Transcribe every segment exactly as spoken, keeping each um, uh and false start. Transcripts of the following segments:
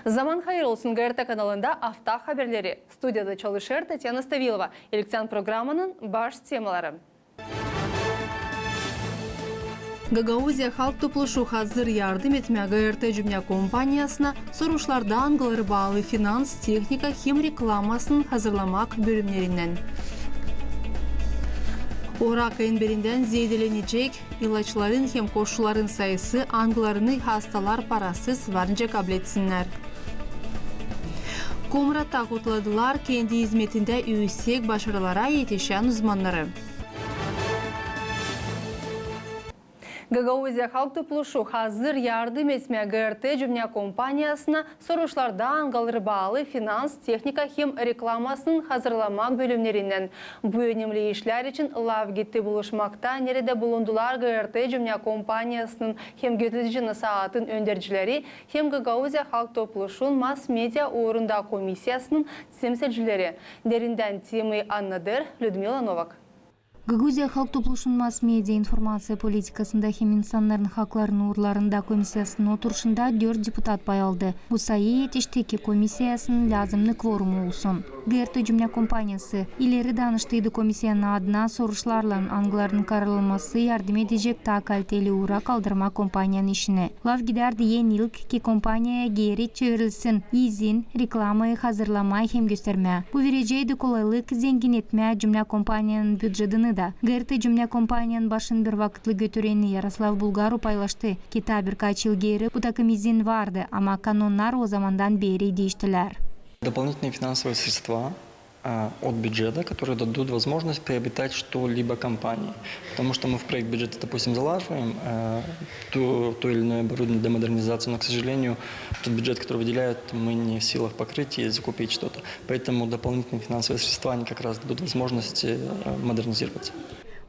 Zaman hayır olsun. GRT kanalında afta haberleri. Studiyada çalışêr Tatyana Stavilova. İlk programanın baş temaları. Gagauziya Halk Topluşu hazır yardım etmää GRT Cümlä kompaniyasına soruşlarda, angıları baalı finans, tehnika hem reklamasının hazırlamak bölümnerindän. Orakın birindän zeedelenecek ilaçların hem koşulların sayısı, angılarını hastalar parasız varınca kabletsinnär. Komratta kutladılar kendi izmetindä üüsek başarılara etişän uzmannarı. Gagauziya Halk Topluşu hazır yardım etmää GRT Cümlä kompaniyasına soruşlarda, angıları baalı finans, tehnika hem reklamasının hazırlamak bölümnerindän. Bu önemli işlär için laf gitti buluşmakta, neredä bulundular GRT Cümlä kompaniyasının hem gözledici nasaatın öndercileri, hem Gagauziya Halk Topluşun mass-media uurunda komissiyasının temsilcileri. Derindän temayı annadêr Lüdmila Novak. Gagauziya Halk Topluşun mass-media informaţiya politikasında hem insannarın haklarının uurlarında komissiyasının oturuşunda dört deputat pay aldı. Bu sayı etişti, ki komissiyasının lääzımnı kvorumu olsun. GRT Cümlä kompaniyası ileri danıştıydı komissiyanın adına soruşlarlan, angılarının kararlanması yardım edecek taa kaliteli uura kaldırmaa kompaniyanın işini. Laf gidärdi en ilk, ki kompaniyaya geeri çevirilsin izin reklamayı hazırlamaa hem göstermää. Bu vereceydi kolaylık zengin etmää Cümlä kompaniyanın bücetini dä. GRT Cümlä kompaniyanın başın bir vakıtlı götüreni Yaroslav Bulgaru paylaştı, ki taa birkaç yıl geeri bu takım izin vardı, ama kanonnar o zamandan beeri diiştilär. Дополнительные финансовые средства а, от бюджета, которые дадут возможность приобретать что-либо компании. Потому что мы в проект бюджета, допустим, залаживаем э, то, то или иное оборудование для модернизации, но, к сожалению, тот бюджет, который выделяют, мы не в силах покрыть и закупить что-то. Поэтому дополнительные финансовые средства, они как раз дадут возможность э, модернизироваться.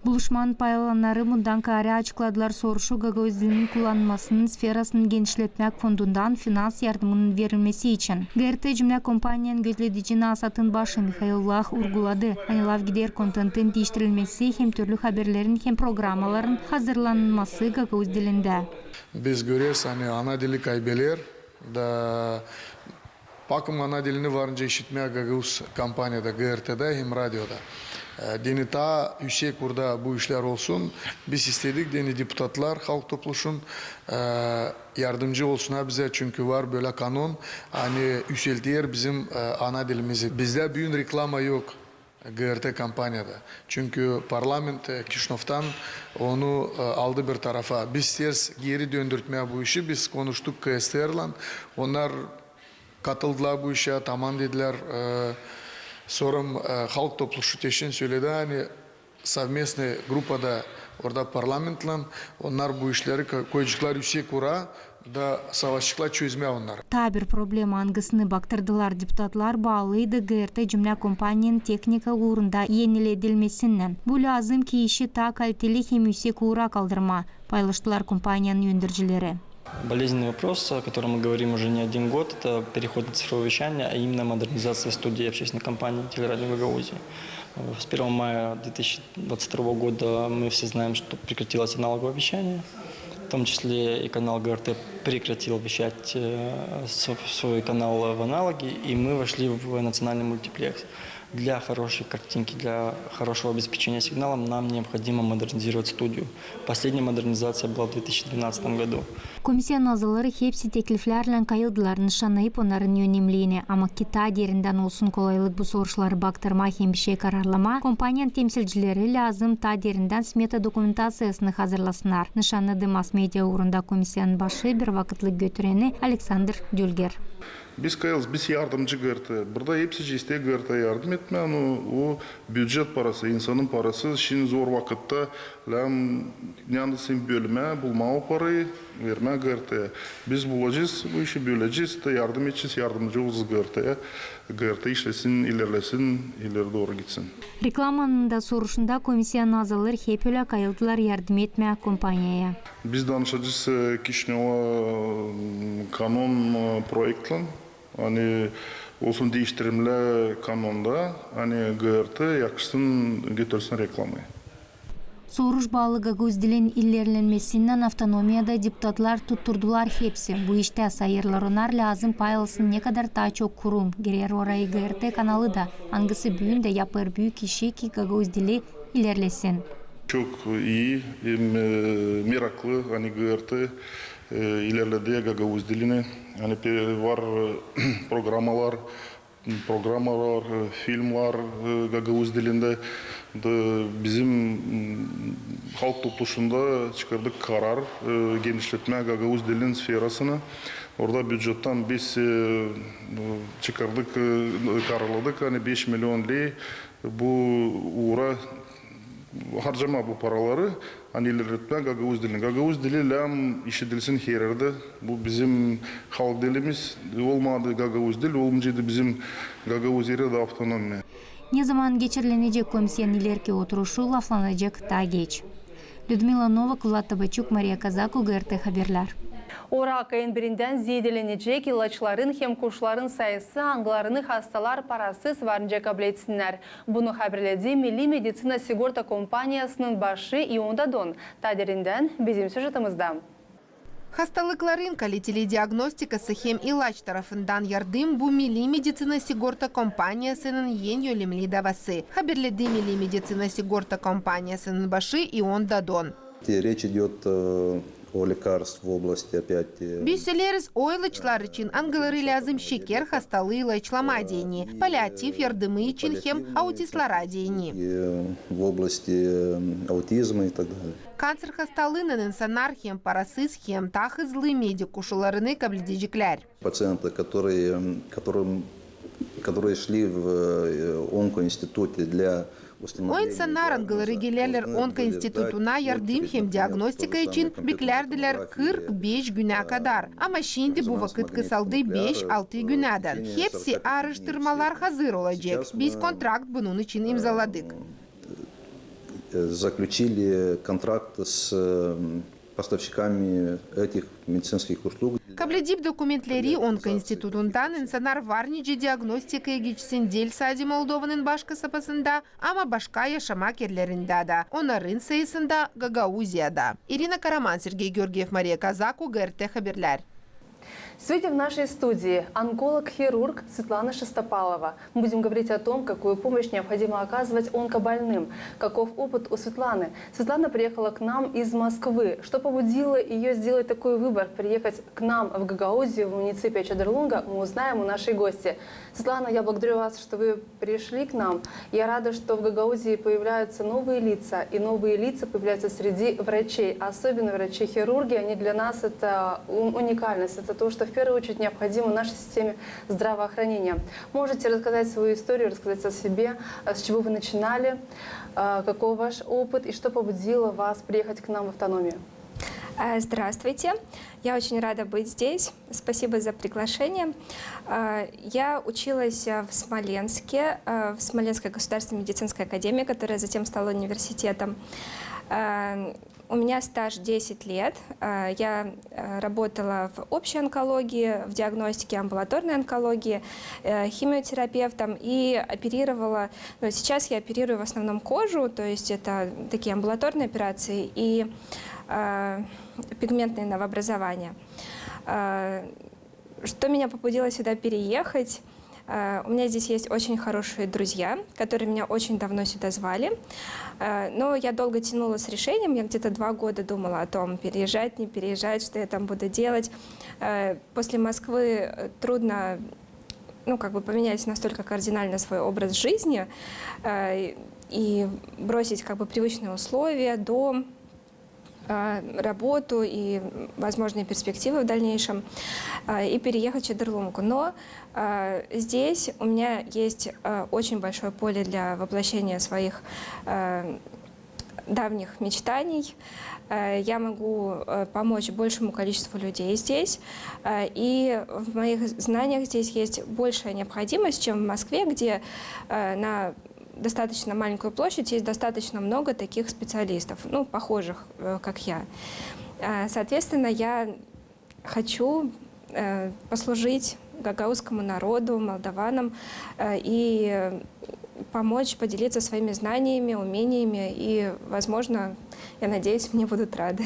Buluşmanın pay alannarı bundan kaarä açıkladılar soruşu gagauz dilinin kullanılmasının sferasını genişletmäk fondundan finans yardımının verilmesi için. GRT Cümlä kompaniyanın gözledici nasaatın başı Mihail Vlah urguladı, ani laf gider kontentin diiştirilmesi hem türlü haberlerin hem programaların hazırlanılması gagauz dilindä. Biz göreriz, ani ana dili kaybeler da bakım ana dilini varınca işitmää gagauz kompaniyada, GRT-da hem radioda. E, deyni taa üüsek uurda bu işlär olsun. Biz istedik, deyni deputatlar Halk Topluşun e, yardımcı olsunnar bizä, çünkü var bölä kanon, ani üüselter bizim e, ana dilimizi. Bizdä büün reklama yok GRT kompaniyada. Çünkü parlament e, Kişinövdan onu e, aldı bir tarafa. Biz isteeriz geeri döndürtmää bu işi. Biz konuştuk KSTR-lan. Onnar katıldılar bu işä, tamam dedilär. E, sora e, Halk Topluşu te şindi söledi, ani совместный grupada orada parlamentlan, onnar bu işleri ko-, koyaceklar üüsek uura da savaşaceklar çözmää onnarı. Taa bir problema, angısını baktırdılar deputatlar, baalıydı GRT Cümlä kompaniyanın tehnika uurunda eniledilmesinnän. Bu lääzım, ki işi taa kaliteli hem üüsek uura kaldırmaa, paylaştılar kompaniyanın öndercileri. Болезненный вопрос, о котором мы говорим уже не один год, это переход на цифровое вещание, а именно модернизация студии общественной компании «Телерадио Гагаузия». С первого мая две тысячи двадцать второго года мы все знаем, что прекратилось аналоговое вещание. В том числе и канал ГРТ прекратил вещать э, с- свой канал в аналоге, и мы вошли в национальный мультиплекс. Для хорошей картинки, для хорошего обеспечения сигналом нам необходимо модернизировать студию. Последняя модернизация была в две тысячи двенадцатом году. Komissiyanın azaları hepsi tekliflärlän kayıldılar, nışannayıp onnarın önemliini. Ama ki taa derindän olsun kolaylık bu soruşları baktırmaa hem bişey kararlamaa, kompaniyanın temsilcileri lääzım taa derindän smeta dokumentaţiyasını hazırlasınnar, nışannadı mass-media uurunda komissiyanın başı bir vakıtlı götüreni Aleksandr Dülger. Biz kayılız, biz yardımcı GRT. Burada hepsi isteer GRT yardım etmää, no o bücet parası, insanın parası, şindi zor vakıtta lääzım neredä bölmää, bulmaa o parayı, vermää GRT-yä. Biz bulacez bu işi, bölecez da yardım edecez, yardımcı olacez GRT-yä. GRT işlesin, ilerlesin, ileri dooru gitsin. Reklamanın da soruşunda komissiyanın azaları hep ölä kayıldılar yardım etmää kompaniyaya. Biz danışacez e, Kişinöva e, kanon e, proektlän, ani olsun diiştirimlär kanonda, ani GRT yakışsın, götürsin reklamayı. Soruş baalı gagauz dilin ilerlemesindän avtonomiyada deputatlar tutturdular hepsi. Bu iştä, sayêrlar onnar, lääzım pay alsın ne kadar taa çok kurum. Girer orayı GRT kanalı da, angısı büün dä yapêr büük işi, ki gagauz dili ilerlesin. Çok ii, em, e, meraklı, ani GRT, e, ilerledi gagauz dilini. Ani pe-, var, e, programalar, programalar, e, filmlar, e, gagauz dilindä. Da bizim, m, halk topluşunda çıkardık karar, e, genişletmää gagauz dilin sferasını. Orada bücettän biz, e, çıkardık, e, kararladık, ani beş million ley bu uura harcamaa bu paraları, ani ilerletmää gagauz dilini. Gagauz dili lääzım işidilsin her erdä. Bu bizim halk dilimiz, olmadı gagauz dil, olmayaceydı bizim Gagauziyada avtonomiya. Ne zaman geçirilenecek komissiyanın ilerki oturuşu, laflanacek taa geç. Lüdmila Novak, Vlad Tabaçuk, Mariya Kazaku, GRT Haberlär. Oraak ayın birindän zeedelenecek ilaçların hem kurşların sayısı, angılarını hastalar parasız var nicä kabletsin. Bunu haberledi Milliy meditsina sigorta kompaniyasının başı İon Dadon. Taa derindän bizim süjetimizda. Hastalıkların kaliteli diagnostikası hem ilaç tarafından yardım, bu Milliy meditsina sigorta kompaniyasının en önemli davası, haberledi Milliy meditsina sigorta kompaniyasının başı İon Dadon. Речь идёт, э, о лекарствах в области, опять, э, Biz söleeriz o ilaçlar için, angıları lääzım şeker hastalıı ilaçlamaa deyni, palliativ yardımı için hem autistlara deyni. И, э, в области, э, аутизма и так далее. Kanser hastalıınan insannar hem parasız, hem taa hızlı medik kurşularını kabledeceklär. Пациенты, которые, м, которым, которые шли в, э, онкоинституте для установления диагноза, должны были сдать, э, O insannar, angıları gelerlär onkoinstitutuna yardım hem diagnostika için, beklärdilär kırk beş günä kadar. Ama şindi bu vakıt kısaldı beş-altı günädän. Hepsi aaraştırmalar hazır olacek. Biz kontrakt bunun için imzaladık. Э, заключили контракт с, э, поставщиками этих медицинских услуг. Kabledip dokumentleri onkoinstitutundan, insannar var nicä diagnostikaya geçsin diil sade Moldovanın baş kasabasında, ama başka yaşamak erlerindä dä. Onnarın sayısında Gagauziyada. İrina Karaman, Sergey Georgiev, Mariya Kazaku, GRT Haberlär. Сегодня в нашей студии онколог-хирург Светлана Шестопалова. Мы будем говорить о том, какую помощь необходимо оказывать онкобольным, каков опыт у Светланы. Светлана приехала к нам из Москвы. Что побудило её сделать такой выбор, приехать к нам в Гагаузию, в муниципию Чадерлунга, мы узнаем у нашей гости. Светлана, я благодарю вас, что вы пришли к нам. Я рада, что в Гагаузии появляются новые лица, и новые лица появляются среди врачей, особенно врачи-хирурги. Они для нас это у-, уникальность, это то, что в первую очередь необходимо нашей системе здравоохранения. Можете рассказать свою историю, рассказать о себе, э, с чего вы начинали, э, какой ваш опыт и что побудило вас приехать к нам в автономию? Э, здравствуйте. Я очень рада быть здесь. Спасибо за приглашение. Э, я училась, э, в Смоленске, э, в Смоленской государственной медицинской академии, которая затем стала университетом. Э, у меня стаж десять лет. Э, я, э, работала в общей онкологии, в диагностике, амбулаторной онкологии, э, химиотерапевтом и оперировала. Но сейчас я оперирую в основном кожу, то есть это такие амбулаторные операции и, э, пигментные новообразования. Э, что меня побудило сюда переехать? Э, у меня здесь есть очень хорошие друзья, которые меня очень давно сюда звали. Э, но я долго тянула с решением, я где-то два года думала о том, переезжать, не переезжать, что я там буду делать. Э, после Москвы, э, трудно, ну, как бы поменять настолько кардинально свой образ жизни, э, и бросить как бы привычные условия, дом, э, работу и возможные перспективы в дальнейшем, э, и переехать в Чадерлунг. Но, э, здесь у меня есть, э, очень большое поле для воплощения своих, э, давних мечтаний. Э, я могу, э, помочь большему количеству людей здесь. Э, и в моих знаниях здесь есть большая необходимость, чем в Москве, где, э, на достаточно маленькую площадь есть достаточно много таких специалистов, ну, похожих, э, как я. Э, соответственно, я хочу, э, послужить гагаузскому народу, молдаванам, э, и помочь поделиться своими знаниями, умениями, и, возможно, я надеюсь, мне будут рады.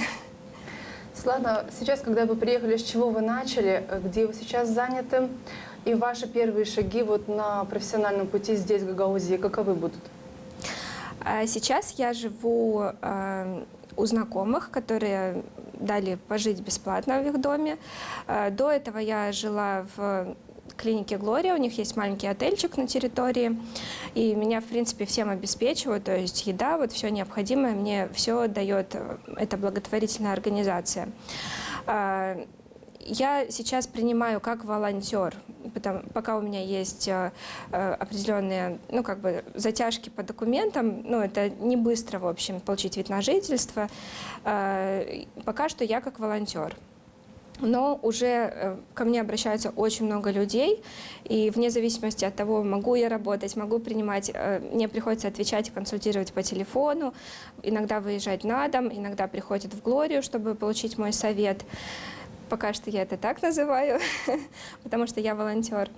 Светлана, сейчас, когда вы приехали, с чего вы начали, э, где вы сейчас заняты, и ваши первые шаги вот на профессиональном пути здесь, в Гагаузии, каковы будут? А сейчас я живу, э, у знакомых, которые дали пожить бесплатно в их доме. Э, до этого я жила в клинике «Глория», у них есть маленький отельчик на территории, и меня, в принципе, всем обеспечивают, то есть еда, вот всё необходимое мне всё даёт, э, эта благотворительная организация. А, я сейчас принимаю как волонтёр, потому, пока у меня есть, э, э, определённые, ну, как бы, затяжки по документам, ну, это не быстро, в общем, получить вид на жительство. Э, пока что я как волонтёр. Но уже, э, ко мне обращаются очень много людей, и вне зависимости от того, могу я работать, могу принимать, э, мне приходится отвечать и консультировать по телефону, иногда выезжать на дом, иногда приходят в «Глорию», чтобы получить мой совет. Пока что я это так называю, потому что я волонтёр.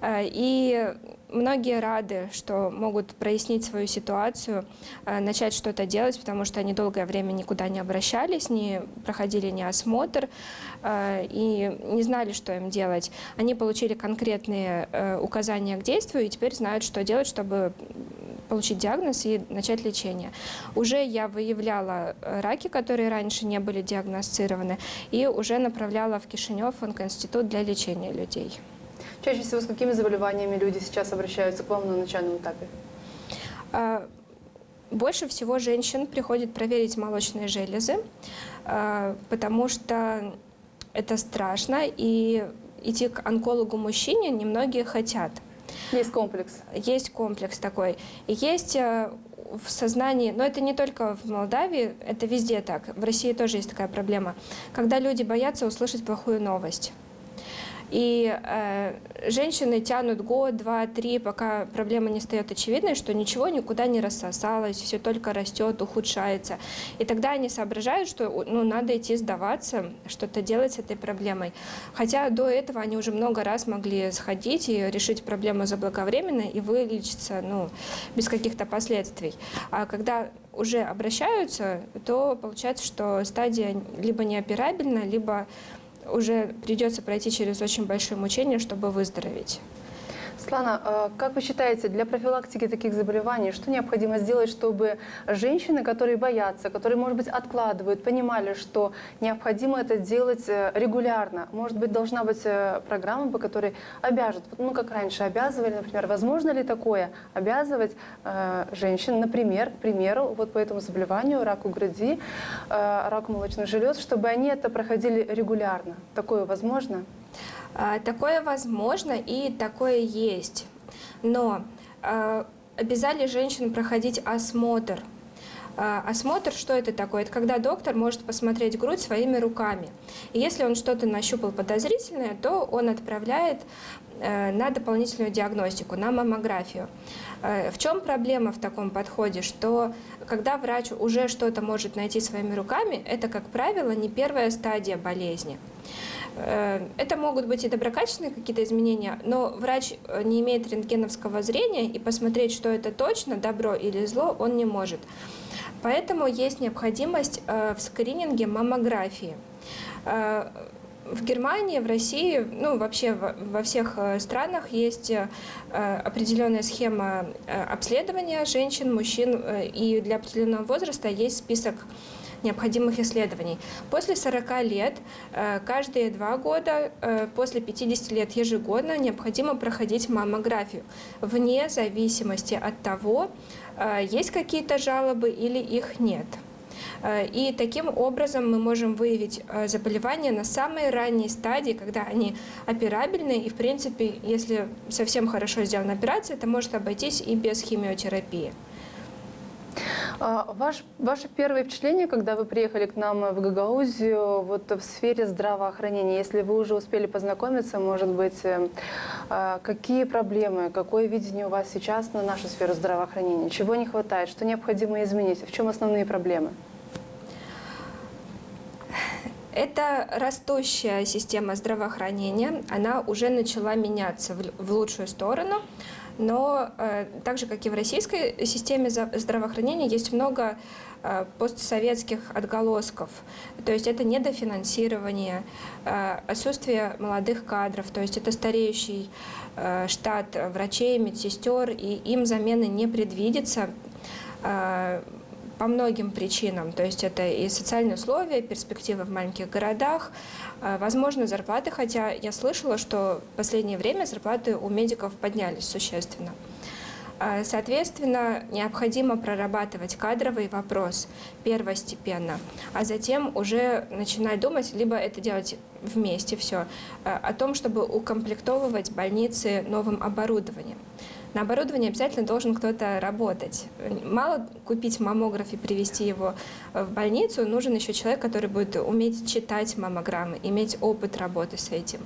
Э, и многие рады, что могут прояснить свою ситуацию, э, начать что-то делать, потому что они долгое время никуда не обращались, не проходили ни осмотр, э, и не знали, что им делать. Они получили конкретные, э, указания к действию и теперь знают, что делать, чтобы, м, получить диагноз и начать лечение. Уже я выявляла, э, раки, которые раньше не были диагностированы, и уже направляла в Кишинёв в онкоинститут для лечения людей. Чаще всего с какими заболеваниями люди сейчас обращаются к вам на начальном этапе? А, больше всего женщин приходит проверить молочные железы, а, потому что это страшно, и идти к онкологу-мужчине немногие хотят. Есть комплекс. Есть комплекс такой. И есть, э, в сознании, но это не только в Молдавии, это везде так. В России тоже есть такая проблема. Когда люди боятся услышать плохую новость. И, э, женщины тянут год, два, три, пока проблема не стаёт очевидной, что ничего никуда не рассосалось, всё только растёт, ухудшается. И тогда они соображают, что, ну, надо идти сдаваться, что-то делать с этой проблемой. Хотя до этого они уже много раз могли сходить и решить проблему заблаговременно и вылечиться, ну, без каких-то последствий. А когда уже обращаются, то получается, что стадия либо неоперабельна, либо уже придётся пройти через очень большие мучения, чтобы выздороветь. Светлана, э, как вы считаете, для профилактики таких заболеваний что необходимо сделать, чтобы женщины, которые боятся, которые, может быть, откладывают, понимали, что необходимо это делать, э, регулярно? Может быть, должна быть, э, программа, по которой обяжут, вот, ну, как раньше обязывали, например, возможно ли такое, обязывать, э, женщин, например, к примеру, вот по этому заболеванию, раку груди, э, раку молочных желёз, чтобы они это проходили регулярно? Такое возможно? А, такое возможно и такое есть. Но, а, обязали женщин проходить осмотр. А, осмотр, что это такое? Это когда доктор может посмотреть грудь своими руками. И если он что-то нащупал подозрительное, то он отправляет, э, на дополнительную диагностику, на маммографию. Э, в чём проблема в таком подходе? Что когда врач уже что-то может найти своими руками, это, как правило, не первая стадия болезни. Э, это могут быть и доброкачественные какие-то изменения, но врач, э, не имеет рентгеновского зрения, и посмотреть, что это точно добро или зло, он не может. Поэтому есть необходимость, э, в скрининге маммографии. Э, в Германии, в России, ну, вообще во, во всех, э, странах есть, э, определённая схема, э, обследования женщин, мужчин, э, и для определённого возраста есть список необходимых исследований. После сорока лет, э, каждые два года, э, после пятидесяти лет ежегодно необходимо проходить маммографию, вне зависимости от того, э, есть какие-то жалобы или их нет. Э, и таким образом мы можем выявить, э, заболевания на самой ранней стадии, когда они операбельны, и, в принципе, если совсем хорошо сделана операция, это может обойтись и без химиотерапии. А, ваш, ваше первое впечатление, когда вы приехали к нам в Гагаузию, вот в сфере здравоохранения, если вы уже успели познакомиться, может быть, э, а, какие проблемы, какое видение у вас сейчас на нашу сферу здравоохранения? Чего не хватает, что необходимо изменить, в чём основные проблемы? Это растущая система здравоохранения, она уже начала меняться в лю-, в лучшую сторону, но, э, так же, как и в российской системе за-, здравоохранения, есть много, э, постсоветских отголосков. То есть это недофинансирование, э, отсутствие молодых кадров, то есть это стареющий, э, штат врачей, медсестёр, и им замены не предвидится, э, по многим причинам. То есть это и социальные условия, перспективы в маленьких городах, э, возможно, зарплаты, хотя я слышала, что в последнее время зарплаты у медиков поднялись существенно. Э, соответственно, необходимо прорабатывать кадровый вопрос первостепенно, а затем уже начинать думать, либо это делать вместе всё, э, о том, чтобы укомплектовывать больницы новым оборудованием. На оборудовании обязательно должен кто-то работать. Мало купить маммограф и привезти его, э, в больницу, нужен ещё человек, который будет уметь читать маммограммы, иметь опыт работы с этим.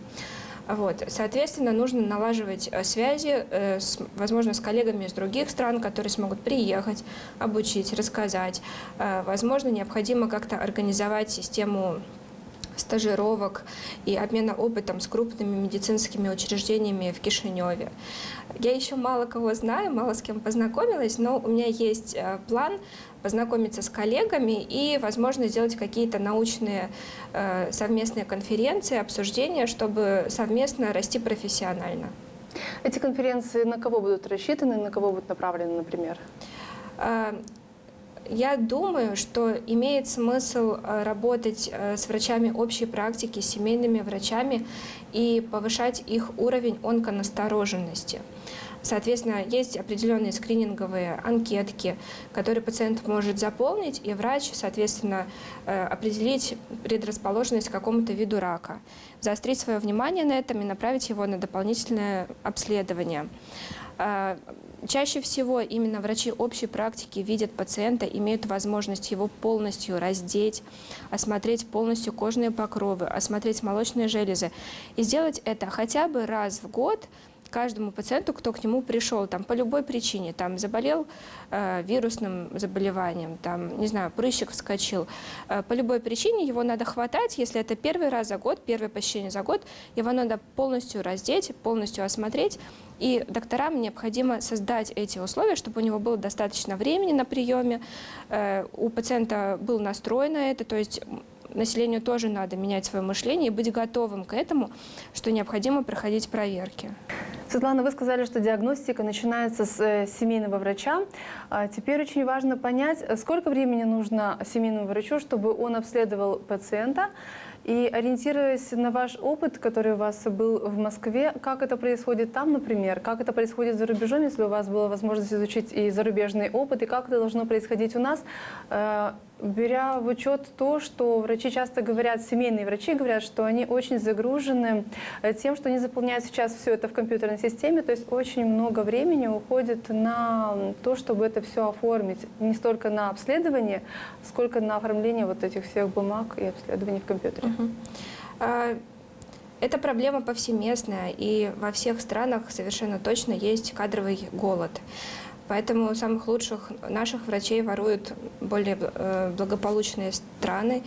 Вот. Соответственно, нужно налаживать, э, связи, э, с, возможно, с коллегами из других стран, которые смогут приехать, обучить, рассказать. Э, возможно, необходимо как-то организовать систему стажировок и обмена опытом с крупными медицинскими учреждениями в Кишинёве. Я ещё мало кого знаю, мало с кем познакомилась, но у меня есть, э, план познакомиться с коллегами и, возможно, сделать какие-то научные, э, совместные конференции, обсуждения, чтобы совместно расти профессионально. Эти конференции на кого будут рассчитаны, на кого будут направлены, например? Э, я думаю, что имеет смысл, э, работать, э, с врачами общей практики, с семейными врачами и повышать их уровень онконастороженности. Соответственно, есть определённые скрининговые анкетки, которые пациент может заполнить, и врач, соответственно, э, определить предрасположенность к какому-то виду рака, заострить своё внимание на этом и направить его на дополнительное обследование. Э, чаще всего именно врачи общей практики видят пациента, имеют возможность его полностью раздеть, осмотреть полностью кожные покровы, осмотреть молочные железы. И сделать это хотя бы раз в год каждому пациенту, кто к нему пришёл, там, по любой причине, там, заболел, э, вирусным заболеванием, там, не знаю, прыщик вскочил, э, по любой причине его надо хватать, если это первый раз за год, первое посещение за год, его надо полностью раздеть, полностью осмотреть, и докторам необходимо создать эти условия, чтобы у него было достаточно времени на приёме, э, у пациента был настрой на это, то есть, м, населению тоже надо менять своё мышление и быть готовым к этому, что необходимо проходить проверки. Светлана, вы сказали, что диагностика начинается с, э, семейного врача. А теперь очень важно понять, э, сколько времени нужно семейному врачу, чтобы он обследовал пациента, и ориентируясь на ваш опыт, который у вас был в Москве, как это происходит там, например, как это происходит за рубежом, если у вас была возможность изучить и зарубежный опыт, и как это должно происходить у нас, э, беря в учёт то, что врачи часто говорят, семейные врачи говорят, что они очень загружены, э, тем, что они заполняют сейчас всё это в компьютерной системе, то есть очень много времени уходит на, м, то, чтобы это всё оформить. Не столько на обследование, сколько на оформление вот этих всех бумаг и обследование в компьютере. Мгм. А, эта проблема повсеместная, и во всех странах совершенно точно есть кадровый голод. Поэтому самых лучших наших врачей воруют более бл-, э, благополучные страны,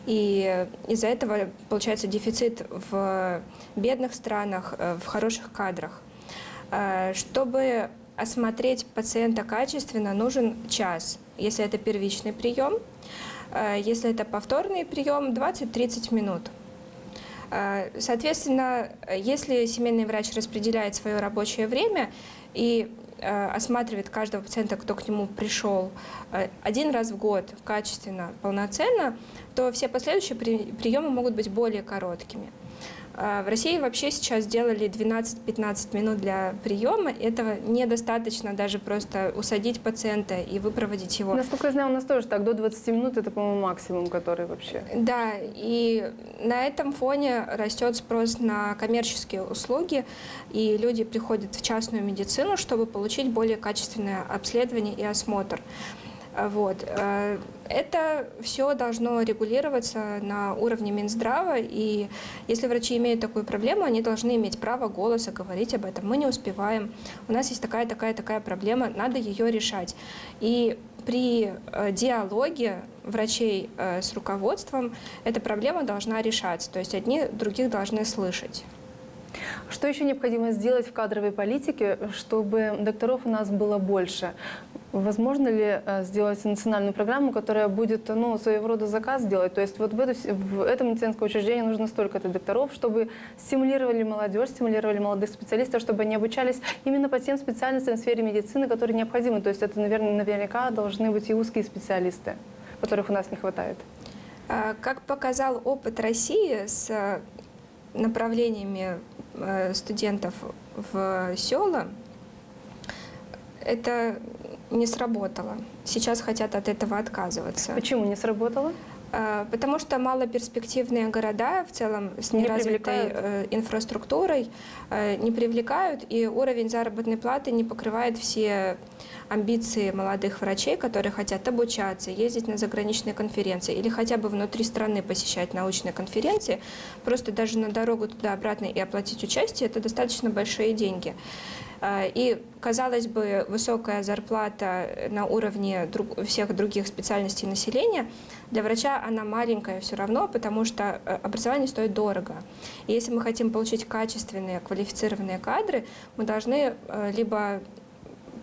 и из-за этого получается дефицит в бедных странах, э, в хороших кадрах. Э, чтобы осмотреть пациента качественно, нужен час, если это первичный приём. Э, если это повторный приём, двадцать-тридцать минут. Э, соответственно, э, если семейный врач распределяет своё рабочее время и, э, осматривает каждого пациента, кто к нему пришёл, э, один раз в год качественно, полноценно, то все последующие при-, приёмы могут быть более короткими. А, в России вообще сейчас сделали двенадцать-пятнадцать минут для приёма. Этого недостаточно даже просто усадить пациента и выпроводить его. Насколько я знаю, у нас тоже так, до двадцати минут, это, по-моему, максимум, который вообще. Да, и на этом фоне растёт спрос на коммерческие услуги, и люди приходят в частную медицину, чтобы получить более качественное обследование и осмотр. А, вот, э, это всё должно регулироваться на уровне Минздрава, и если врачи имеют такую проблему, они должны иметь право голоса говорить об этом. Мы не успеваем, у нас есть такая, такая, такая проблема, надо её решать. И При э, диалоге врачей э, с руководством эта проблема должна решаться, то есть одни других должны слышать. Что еще необходимо сделать в кадровой политике, чтобы докторов у нас было больше? Возможно ли э, сделать национальную программу, которая будет, ну, своего рода заказ делать? То есть вот в, эту, с- в это медицинское учреждение нужно столько-то докторов, чтобы стимулировали молодежь, стимулировали молодых специалистов, чтобы они обучались именно по тем специальностям в сфере медицины, которые необходимы. То есть это, наверное, наверняка должны быть и узкие специалисты, которых у нас не хватает. А, Как показал опыт России с э, направлениями э, студентов в села, это не сработало. Сейчас хотят от этого отказываться. Почему не сработало? А, Потому что малоперспективные города в целом с Не неразвитой привлекают. э, инфраструктурой э, не привлекают, и уровень заработной платы не покрывает все амбиции молодых врачей, которые хотят обучаться, ездить на заграничные конференции или хотя бы внутри страны посещать научные конференции. Просто даже на дорогу туда-обратно и оплатить участие — это достаточно большие деньги. А, И, казалось бы, высокая зарплата на уровне друг- всех других специальностей населения для врача она маленькая все равно, потому что э, образование стоит дорого. И если мы хотим получить качественные, квалифицированные кадры, мы должны э, либо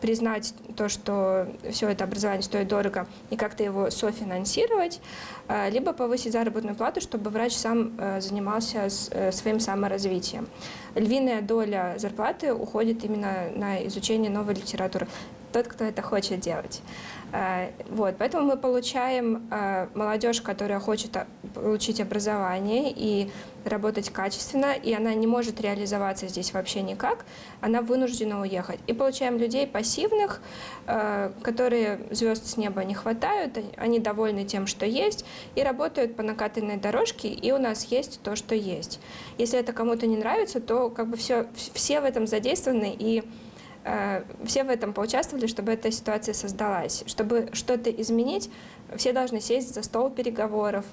признать то, что все это образование стоит дорого, и как-то его софинансировать, э, либо повысить заработную плату, чтобы врач сам э, занимался с- э, своим саморазвитием. Львиная доля зарплаты уходит именно на изучение новой литературы. Тот, кто это хочет делать. Э, Вот, поэтому мы получаем э, молодежь, которая хочет а, получить образование и работать качественно, и она не может реализоваться здесь вообще никак, она вынуждена уехать. И получаем людей пассивных, э, которые звезд с неба не хватают, они довольны тем, что есть, и работают по накатанной дорожке, и у нас есть то, что есть. Если это кому-то не нравится, то как бы все, все в этом задействованы, и э, все в этом поучаствовали, чтобы эта ситуация создалась. Чтобы что-то изменить, все должны сесть за стол переговоров,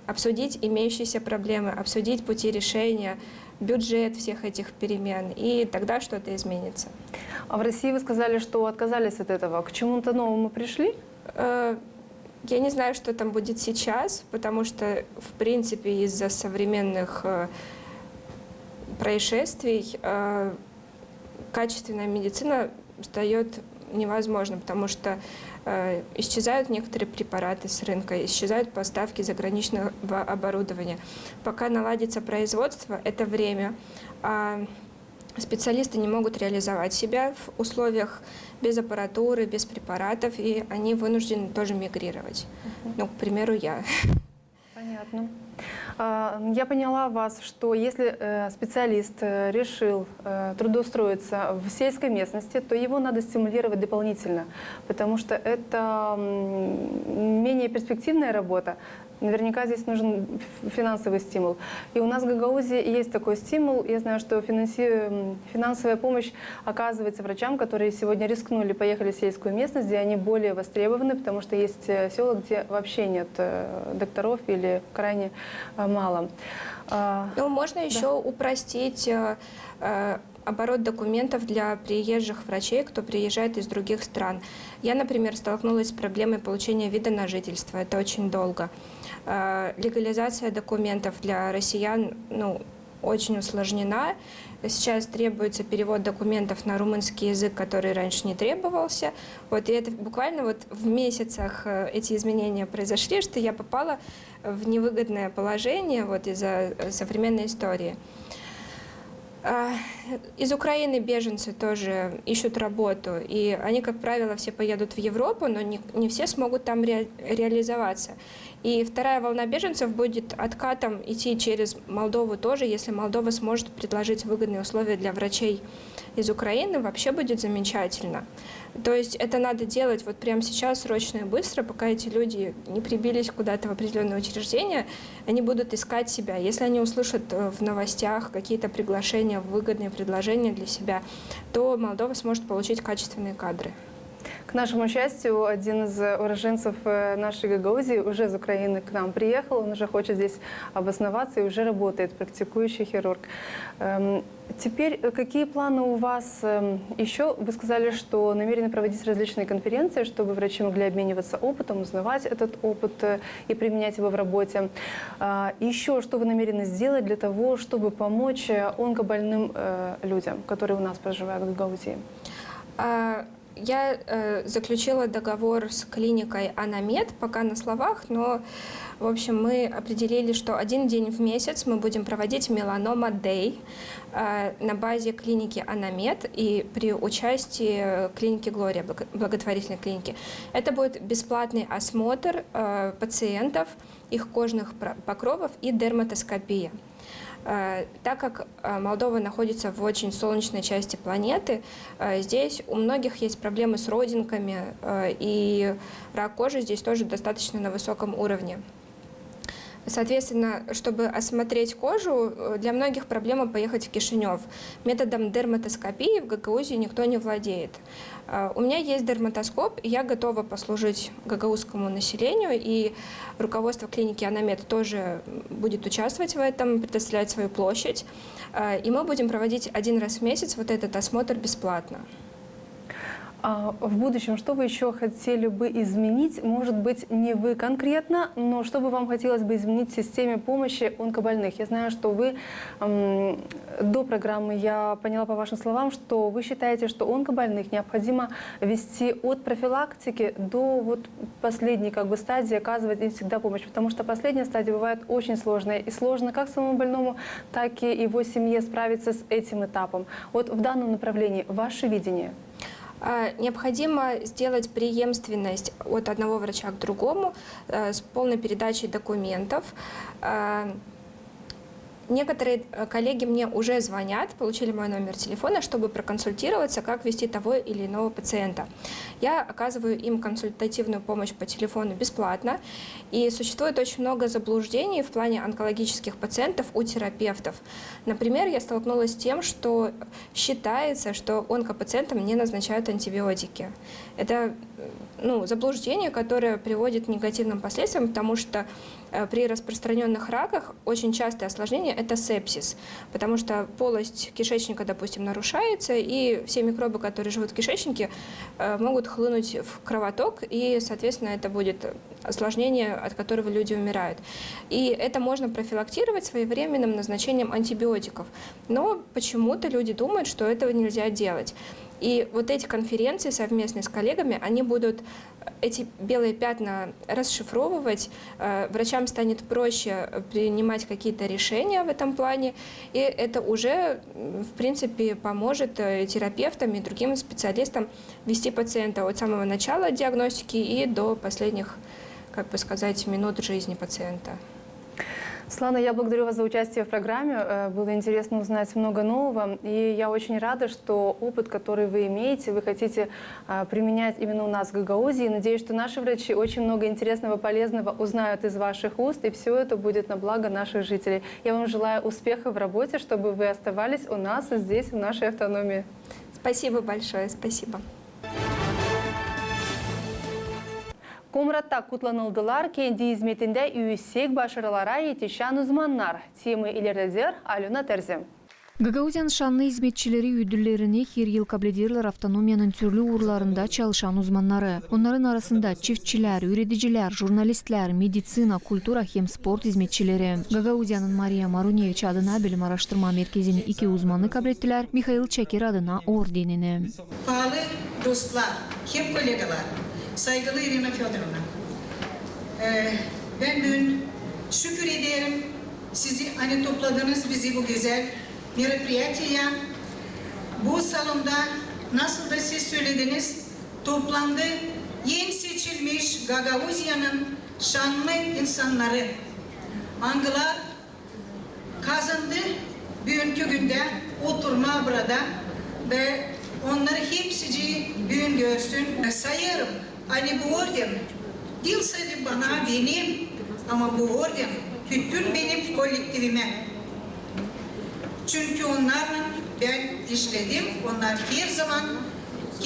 обсудить имеющиеся проблемы, обсудить пути решения, бюджет всех этих перемен, и тогда что-то изменится. А в России вы сказали, что отказались от этого. К чему-то новому пришли? Э, Я не знаю, что там будет сейчас, потому что, в принципе, из-за современных э, происшествий э, качественная медицина стает невозможно, потому что э, исчезают некоторые препараты с рынка, исчезают поставки заграничного оборудования. Пока наладится производство, это время. А специалисты не могут реализовать себя в условиях без аппаратуры, без препаратов, и они вынуждены тоже мигрировать. Ну, к примеру, я. Понятно. А, Я поняла вас, что если э, специалист э, решил э, трудоустроиться в сельской местности, то его надо стимулировать дополнительно, потому что это м, менее перспективная работа. Наверняка здесь нужен ф- финансовый стимул. И у нас в Гагаузии есть такой стимул. Я знаю, что финанси- м, финансовая помощь оказывается врачам, которые сегодня рискнули, поехали в сельскую местность, где они более востребованы, потому что есть э, села, где вообще нет э, докторов или крайне э, мало. А, Ну, можно еще упростить э, э, оборот документов для приезжих врачей, кто приезжает из других стран. Я, например, столкнулась с проблемой получения вида на жительство. Это очень долго. Э, Легализация документов для россиян, ну, очень усложнена. Сейчас требуется перевод документов на румынский язык, который раньше не требовался. Вот, и это буквально вот в месяцах э, эти изменения произошли, что я попала в невыгодное положение вот из-за э, современной истории. А, Из Украины беженцы тоже ищут работу, и они, как правило, все поедут в Европу, но не, не все смогут там ре- реализоваться. И вторая волна беженцев будет откатом идти через Молдову тоже, если Молдова сможет предложить выгодные условия для врачей из Украины, вообще будет замечательно. То есть это надо делать вот прямо сейчас, срочно и быстро, пока эти люди не прибились куда-то в определенное учреждение, они будут искать себя. Если они услышат э, в новостях какие-то приглашения, выгодные предложения для себя, то Молдова сможет получить качественные кадры. К нашему счастью, один из, э, уроженцев, э, нашей Гагаузии уже из Украины к нам приехал, он уже хочет здесь обосноваться и уже работает, практикующий хирург. Эм, теперь, э, какие планы у вас, эм, ещё? Вы сказали, что намерены проводить различные конференции, чтобы врачи могли обмениваться опытом, узнавать этот опыт, э, и применять его в работе. А, ещё что вы намерены сделать для того, чтобы помочь, э, онкобольным, э, людям, которые у нас проживают в Гагаузии? А, я, э, заключила договор с клиникой Анамед, пока на словах, но, в общем, мы определили, что один день в месяц мы будем проводить Melanoma Day, э, на базе клиники Анамед и при участии клиники Глория, благо-, благотворительной клиники. Это будет бесплатный осмотр, э, пациентов, их кожных про-, покровов и дерматоскопия. Э, так как, э, Молдова находится в очень солнечной части планеты, э, здесь у многих есть проблемы с родинками, э, и рак кожи здесь тоже достаточно на высоком уровне. Соответственно, чтобы осмотреть кожу, э, для многих проблема поехать в Кишинёв. Методом дерматоскопии в Гагаузии никто не владеет. Э, у меня есть дерматоскоп, и я готова послужить гагаузскому населению, и руководство клиники Анамед тоже будет участвовать в этом, предоставлять свою площадь. Э, и мы будем проводить один раз в месяц вот этот осмотр бесплатно. А в будущем что вы ещё хотели бы изменить? Может быть, не вы конкретно, но что бы вам хотелось бы изменить в системе помощи онкобольных? Я знаю, что вы, м, до программы, я поняла по вашим словам, что вы считаете, что онкобольных необходимо вести от профилактики до вот последней, как бы, стадии, оказывать им всегда помощь, потому что последняя стадия бывает очень сложная, и сложно как самому больному, так и его семье справиться с этим этапом. Вот в данном направлении ваше видение? А, необходимо сделать преемственность от одного врача к другому, э, с полной передачей документов. А, некоторые, э, коллеги мне уже звонят, получили мой номер телефона, чтобы проконсультироваться, как вести того или иного пациента. Я оказываю им консультативную помощь по телефону бесплатно. И существует очень много заблуждений в плане онкологических пациентов у терапевтов. Например, я столкнулась с тем, что считается, что онкопациентам не назначают антибиотики. Это, ну, заблуждение, которое приводит к негативным последствиям, потому что, э, при распространённых раках очень частое осложнение — это сепсис, потому что полость кишечника, допустим, нарушается, и все микробы, которые живут в кишечнике, э, могут хлынуть в кровоток, и, соответственно, это будет осложнение, от которого люди умирают. И это можно профилактировать своевременным назначением антибиотиков. Но почему-то люди думают, что этого нельзя делать. И вот эти конференции совместные с коллегами, они будут эти белые пятна расшифровывать, э, врачам станет проще принимать какие-то решения в этом плане, и это уже, м, в принципе, поможет, э, терапевтам и другим специалистам вести пациента от самого начала диагностики и до последних, как бы сказать, минут жизни пациента. Светлана, я благодарю вас за участие в программе. Э, было интересно узнать много нового. И я очень рада, что опыт, который вы имеете, вы хотите, а, применять именно у нас в Гагаузии. И надеюсь, что наши врачи очень много интересного, полезного узнают из ваших уст, и всё это будет на благо наших жителей. Я вам желаю успеха в работе, чтобы вы оставались у нас здесь, в нашей автономии. Спасибо большое, спасибо. Komratta kutlanıldılar kendi izmetindä üüsek başarılara etişän uzmannar. Temayı ilerleder Alöna Terzi. Gagauziyanın şannı izmetçileri üüdüllerini her yıl kablederlär avtonomiyanın türlü uurlarında çalışan uzmannarı. Onnarın arasında çiftçilär, üüredicilär, jurnalistlär, meditsina, kultura hem sport izmetçileri. Gagauziyanın Mariya Maruneviç adına bilim aaraştırma merkezinin iki uzmanı kablettilär Mihail Çakir adına ordenini. Paalı dostlar hem kollegalar, saygılı İrina Födorovna, e, bän büün şükür ederim sizi, ani topladınız bizi bu gözäl meropriyatiyaya. Bu salonda, nasıl da siz sölediniz, toplandı en seçilmiş Gagauziyanın şannı insannarı, angılar kazandı büünkü gündä oturmaa burada, da onnarı hepsicii büün görsün. Sayêrım, ani bu orden diil sade bana, benim, ama bu orden bütün benim kollektivimä. Çünkü onnarlan bän işledim, onnar herzaman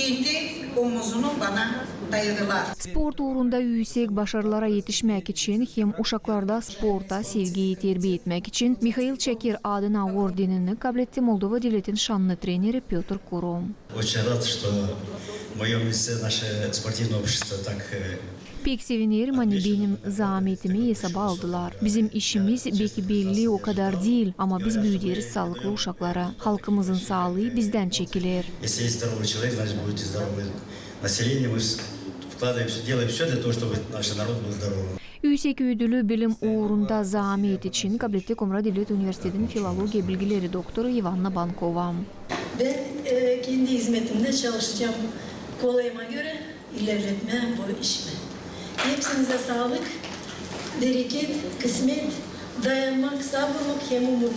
Kendi omuzunu bana dayadılar. Sport uurunda üüsek başarılara etişmäk için hem uşaklarda sporta sevgiyi terbiye etmäk için Mihail Çakir adına ordenini kabletti Moldova devletin şannı treneri Pötr Kuro. Очень рад, что в моём лице наше спортивное общество так, э, Pek sevinerim, ani benim zaametimi esaba aldılar. Bizim işimiz beki belli o kadar diil, ama biz büüderiz saalıklı uşakları. Halkımızın saalıı bizdän çekiler. Если есть здоровый человек, значит, будет и здоровое население. Мы с-, вкладываем всё, делаем всё для того, чтобы наш народ был здоровым. Üüsek üüdülü bilim uurunda zaamet için kabletti Komra devlet universitetin filologiya bilgileri doktoru İvanna Bankova. Ben, e, kendi hizmetimde çalışacağım kolayıma göre. İlerletmää bu işimi. Hepsinize saalık, bereket, kısmet, dayanmak, saburluk hem umut.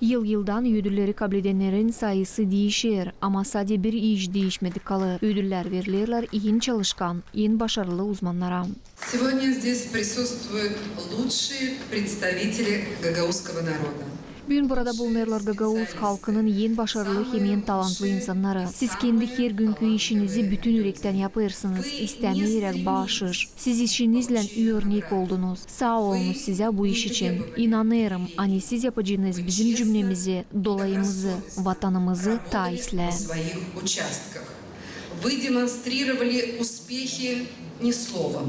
Yıl-yıldan üüdülleri kabledennerin sayısı diişer, ama sade bir iş diişmedik kalêr. Üüdüllär verilerlär en çalışkan, en başarılı uzmannara. Сегодня здесь присутствуют лучшие представители гагаузского народа. Büün burada bulunêrlar gagauz halkının en başarılı hem en talantlı insannarı. Siz kendi hergünkü işinizi bütün ürektän yapêrsınız, istämeyeräk baaşış. Siz işiniznän örnek oldunuz. Saa olunuz sizä bu iş için. İnanêrım, ani siz yapacınız bizim cümlemizi, dolayımızı, vatanımızı taa islää. Вы демонстрировали успехи не словом,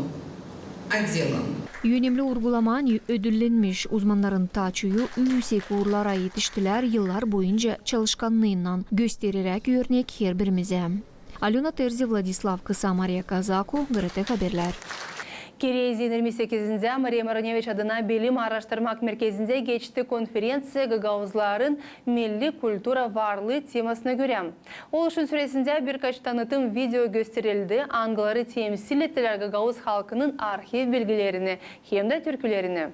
а делом. Önemli urgulamaa, ani ödüllenmiş uzmannarın taa çoyu üüsek uurlara etiştilär yıllar boyunca çalışkannıınnan, göstereräk örnek herbirimizä. Alöna Terzi, Vladislav Kısa, Mariya Kazako, GRT Haberlär. Kerezin irmi sekizindä Mariya Moroneviç adına bilim aaraştırmak merkezindä geçti konferenţiya gagauzların milli kultura varlıı temasına görä. Oluşun süresindä birkaç tanıtım video gösterildi, angıları temsil ettilär gagauz halkının arhiv bilgilerini hem dä türkülerini.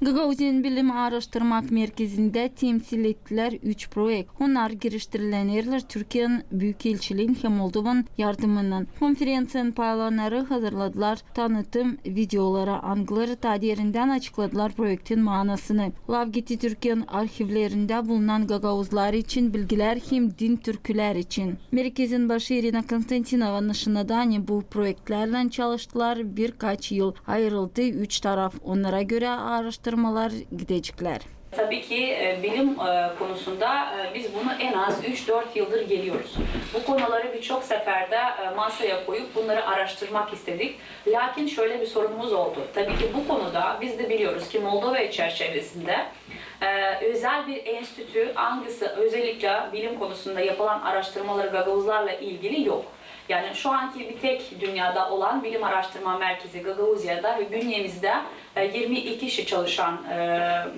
Gagauziyanın bilim aaraştırmak merkezindä temsil ettilär üç proekt. Onnar giriştirilenerlär Türkiyänin Büükelçiliin hem Moldovanın yardımınnan. Konferenţiyanın paylanları hazırladılar tanıtım videoları, angıları taa derindän açıkladılar proektin maanasını. Laf gitti Türkiyänin arhivlerindä bulunan gagauzlar için bilgilär hem din türkülär için. Merkezin başı İrina Konstantinova nışannadı, ani bu proektlärlän çalıştılar birkaç yıl. Ayırıldı üç taraf. Onnara görä aaraştırmalar gideceklär. Tabii ki, e, bilim, e, konusunda, e, biz bunu en az üç-dört yıldır geliyoruz. Bu konuları birçok seferde, e, masaya koyup bunları araştırmak istedik. Lakin şöyle bir sorunumuz oldu. Tabii ki bu konuda biz de biliyoruz ki Moldova çerçevesinde, e, özel bir enstitü, angısı özellikle bilim konusunda yapılan araştırmaları gagauzlarla ilgili yok. Yani şu anki bir tek dünyada olan bilim araştırma merkezi Gagauziyada ve bünyemizde, e, yirmi iki kişi çalışan, e,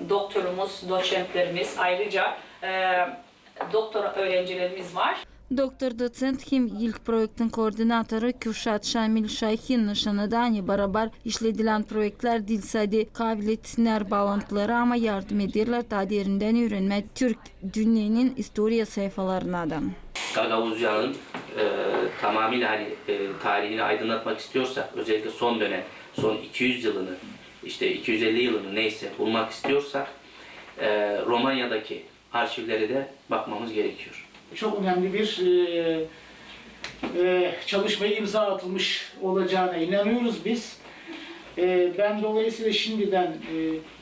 doktorumuz, doçentlerimiz, ayrıca, e, doktora öğrencilerimiz var. Doktor-doţent hem ilk proektin koordinatoru Kürşat Şamil Şahin nışannadı, ani barabar işledilän proektlär diil sade kaabil etsinär baalantıları, ama yardım ederlär taa derindän üürenmää türk dünnenin istoriya sayfalarına da. Gagauziyanın, e, tamamıyla, hani, e, tarihini aydınlatmak istiyorsak, özellikle son dönem, son iki yüz yılını, işte iki yüz elli yılını neyse bulmak istiyorsak, e, Romanya'daki arşivlere de bakmamız gerekiyor. Çok önemli bir, e, e, çalışmaya imza atılmış olacağına inanıyoruz biz. E, ben dolayısıyla şimdiden, e,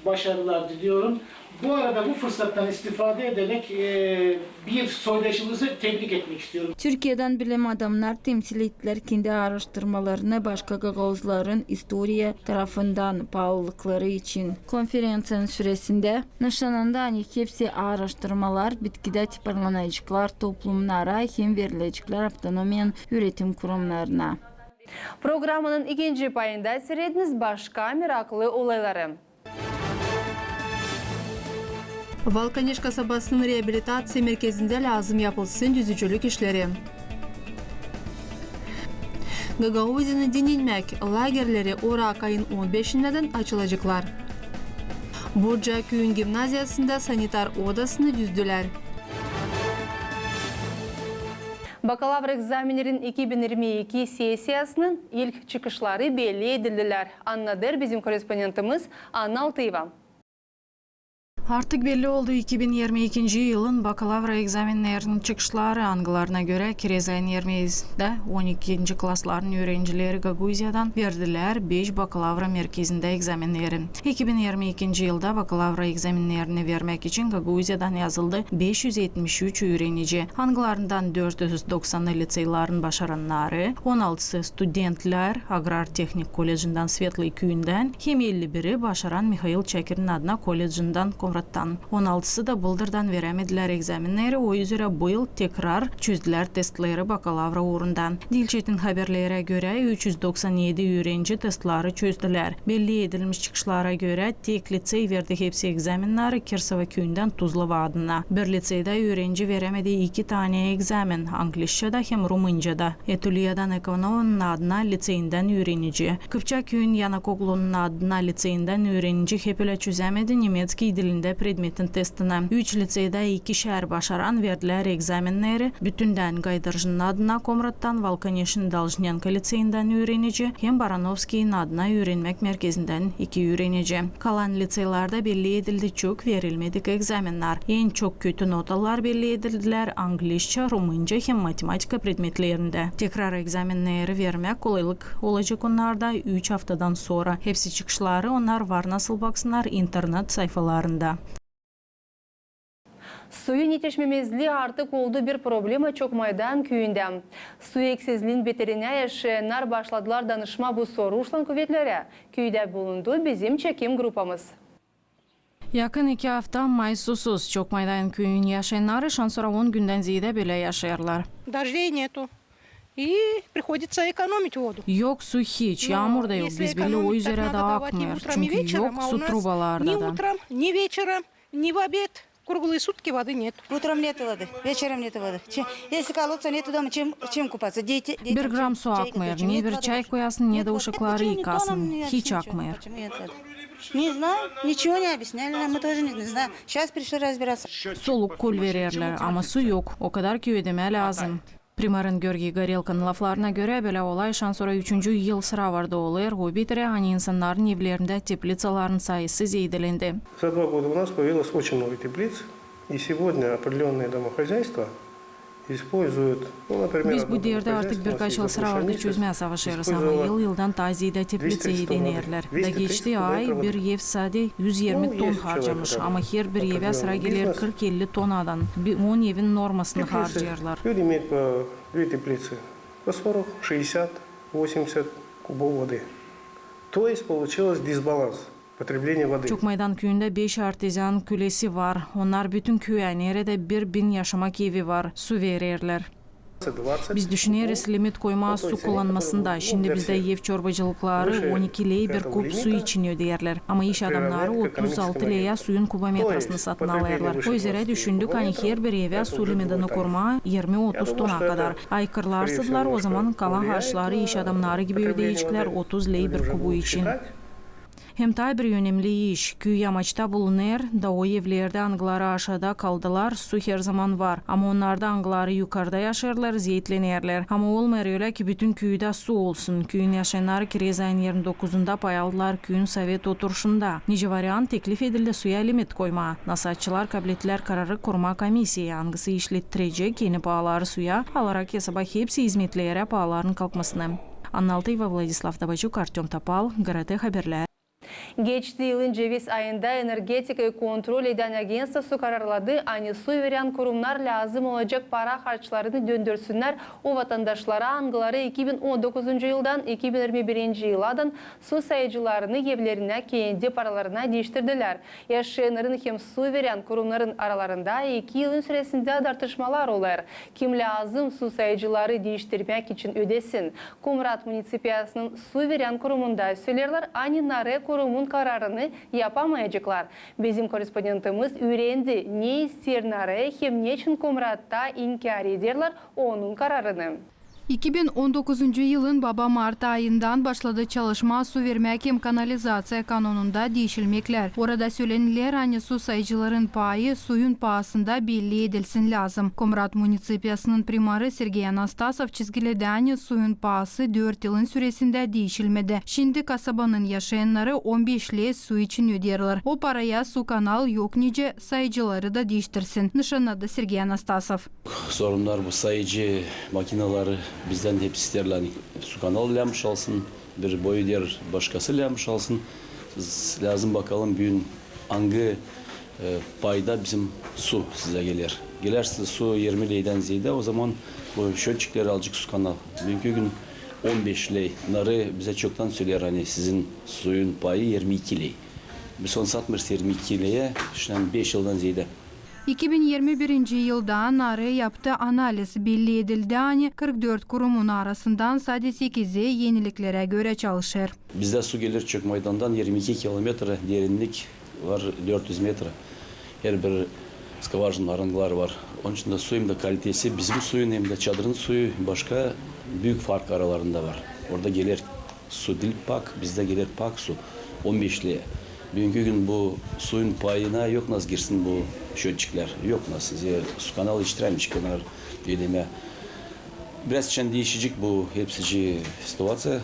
başarılar diliyorum. Bu arada bu fırsattan istifade ederek, e, bir soydaşımızı tebrik etmek istiyorum. Türkiyädän bilim adamnar temsil ettilär kendi aaraştırmalarını başka gagauzların istoriya tarafından paalılıkları için. Konferenţiyanın süresindä nışannadı, ani hepsi aaraştırmalar bitkidä tiparlanaceklar toplumnara hem verileceklär avtonomiyanın üüretim kurumnarına. Programanın ikinci payında siirediniz başka meraklı olayları. Valkaneş kasabasının reabilitaţiya merkezindä lääzım yapılsın düzücülük işleri. Gagauziyanın dinnenmäk lagerleri orak ayın on beşindän açılaceklar. Burca küüyün gimnaziyasında sanitar odasını düzdülär. Bakalavr egzamennerin iki bin irmi iki sessiyasının ilk çıkışları belli edildilär. Annadêr bizim korrespondentimiz Anna Altıeva. Artık belli oldu iki bin irmi ikinci yılın bakalavra egzamennerinin çıkışları, angılarına görä, kirez ayın irmi ikindä on ikinci klasların üürencileri Gagauziyadan verdilär beş bakalavra merkezindä egzamenneri. İki bin irmi ikinci yılda bakalavra egzamennerini vermäk için Gagauziyadan yazıldı beş üz etmiş üç üürenici. Angılarından dört üz doksanı liţeyların başarannarı, on altısı studentlär Agrar-tehnik kollecindän Svetlay küüyündän hem elli biri başaran Mihail Çakirin adına kollecindän Komrattan. On altısı da bıldırdan verämedilär egzamenneri, o üzerä bu yıl tekrar çözdülär testleri bakalavra uurunda. Diil çetin haberlerä görä, üç üz doksan edi üürenci testleri çözdülär. Belli edilmiş çıkışlara görä, tek liţey verdi hepsi egzamenneri Kirsova küüyündän Tuzlova adına. Bir liţeydä üürenci verämedi iki tanä egzamen, anglişçada hem rumıncada. Etuliyadan Ekonovanın adına liţeyindän üürenici. Kıpçak küüyün Yanakoglunun adına liţeyindän üürenici hep ölä çözemädi nemetskiy dilindä predmetin testini. Üç liţeydä ikişär başaran verdilär egzamenneri, bütündän Gaydarjinin adına Komrattan, Valkaneşin Dolzhnenko liţeyindän üürenici hem Baranovskiyin adına üürenmäk merkezindän iki üürenici. Kalan liţeylarda belli edildi çok verilmedik egzamennär. En çok kötü notalar belli edildilär anglişça, rumınca hem matematika predmetlerindä. Tekrar egzamenneri vermäk kolaylık olacek onnarda üç aftadan sora. Hepsi çıkışları onnar var nasıl baksınnar internet sayfalarında. Suyun etişmemezlii artık oldu bir problema Çokmaydan küüyündä. Su eksizliin beterinä yaşayannnar başladılar danışmaa bu soruşlan kuvetlerä. Küüdä bulundu bizim çekim grupamız. Yakın iki afta may susuz. Çokmaydan küüyün yaşayannarı şansora on gündän zeedä bölä yaşêêrlar. Дождей нету. И приходится экономить воду. Yok su hiç, yaamur da yok, biz bellä o üzerä da akmêêr, çünkü yok su trubalarda da. Ни утром, ни вечером, ни в обед, круглые сутки воды нет. Утром нету воды, вечером нету воды. Если колодца нету дома, чем, чем купаться? Дети, детям чем чай готовить? Bir gram su akmêêr, ne bir çay koyasın, ne dä uşakları yıkasın. Hiç akmêêr. Не знаю, ничего не объясняли нам, мы тоже не знаем. Сейчас пришли разбираться. Soluk, kül vererlär, ama su yok. O kadar ki ödemää lääzım. Primarın Georgiy Gorelkonun laflarına görä, bölä olay şansora üçüncü yıl sıra varda olêr, o bitirä, ani insannarın evlerindä tepliţaların sayısı zeedelendi. За два года у нас появилось очень много теплиц, и сегодня определённые домохозяйства Biz bu dierdä artık birkaç yıl sıra vardı çözmää savaşêrız, ama yıl-yıldan taa zeedä tepliţa ederlär. Da geçti ay bir ev sade üz irmi ton harcamış, ama herbir evä sıra geler kırk-elli tonadan, on evin normasını harcêêrlar. Люди имеют по две теплицы, по сорок, шестьдесят, восемьдесят кубов воды. То есть получилось дисбаланс. Потребление воды. Çokmaydan küüyündä beş artezan külesi var. Onnar bütün küüyä, neredä bir bin yaşamak evi var, su vererlär. Biz düşüneriz limit koymaa su kullanmasında. Şindi bizdä ev çorbacılıkları on iki ley bir kub su için öderlär. Ama iş adamnarı otuz altı leyä suyun kubometrasını satın alêrlar. O üzerä düşündük, ani herbir evä su limitini kurmaa irmi-otuz tona kadar. Aykırılarsa da, ozaman kalan harçları iş adamnarı gibi ödeyeceklär otuz ley bir kubu için. Hem taa bir önemli iş. Küüy yamaçta bulunêr, da o evlerdä, angıları aşaada kaldılar, su herzaman var. Ama onnarda, angıları yukarıda yaşêêrlar, zeetlenerlär. Ama olmêêr ölä, ki bütün küüdä su olsun. Küüyün yaşayannarı kirez ayın irmi dokuzunda pay aldılar küüyün sovet oturuşunda. Nicä variant, teklif edildi suya limit koymaa. Nasaatçılar kablettilär kararı kurmaa komissiyayı, angısı işlettirecek eni paaları suya, alarak esaba hepsi izmetlerä paaların kalkmasını. Anna Altayeva, Vladislav Tabaçuk, Artёm Topal, GRT Haberlär. Geçti yılın ceviz ayında energetikayı kontrol edän agentstvo kararladı, ani su verän kurumnar lääzım olacek para harçlarını döndürsünnär o vatandaşlara, angıları iki bin on dokuzuncu yıldan iki bin irmi birinci yıladan su sayıcılarını evlerinä kendi paralarına diiştirdilär. Yaşayannarın hem su verän kurumnarın aralarında iki yılın süresindä dartışmalar olêr. Kim lääzım su sayıcıları diiştirmäk için ödesin? Komrat municipiyasının su verän kurumunda söleerlär, ani naarı kurumun kararını yapamayaceklar. Bizim korrespondentimiz üürendi, ne isteer naarı hem neçin Komratta inkär ederlär onun kararını. İki bin on dokuzuncu yılın baba mart ayından başladı çalışma su vermäk hem kanalizaţiya kanonunda diişilmeklär. Orada sölenilär, ani su sayıcıların payı suyun paasında belli edilsin lääzım. Komrat municipiyasının primarı Sergey Anastasov çizgiledä, ani suyun paası dört yılın süresindä diişilmedi. Şindi kasabanın yaşayannarı on beş ley su için öderlär. O paraya su kanal yok nicä sayıcıları da diiştirsin, nışannadı Sergey Anastasov. Sorunnar bu sayıcı makinaları bizdän hep isteerlär, ani su kanal lääzım alsın, bir boy öder başkası lääzım alsın. Biz lääzım bakalım büün angı, e, payda bizim su sizä geler. Geler sizä su irmi leydän zeedä, ozaman bu şötçikleri alacek su kanal. Büünkü gün on beş ley, narı bizä çoktan söleer, ani sizin suyun payı irmi iki ley. Biz onu satmêêrız irmi iki leyä, şindän beş yıldan zeedä. İki bin irmi birinci yılda narı yaptı analiz. Belli edildi, ani kırk dört kurumun arasından sade sekizi eniliklerä görä çalışêr. Bizdä su geler çok maydandan, irmi iki kilometra derinlik var, dört üz metra. Herbir skvajinanın arangıları var. Onun için dä su hem dä kalitesi, bizim suyun hem dä çadırın suyu başka, büük fark aralarında var. Orada geler su diil pak, bizdä geler pak su, on beş ley. Büünkü gün bu suyun payına yok nasıl girsin bu şötçiklär. Yok nasıl, zerä su kanal iştirämeyecek onnar ödemää. Biraz şindän diişecek bu hepsicii situaţiya.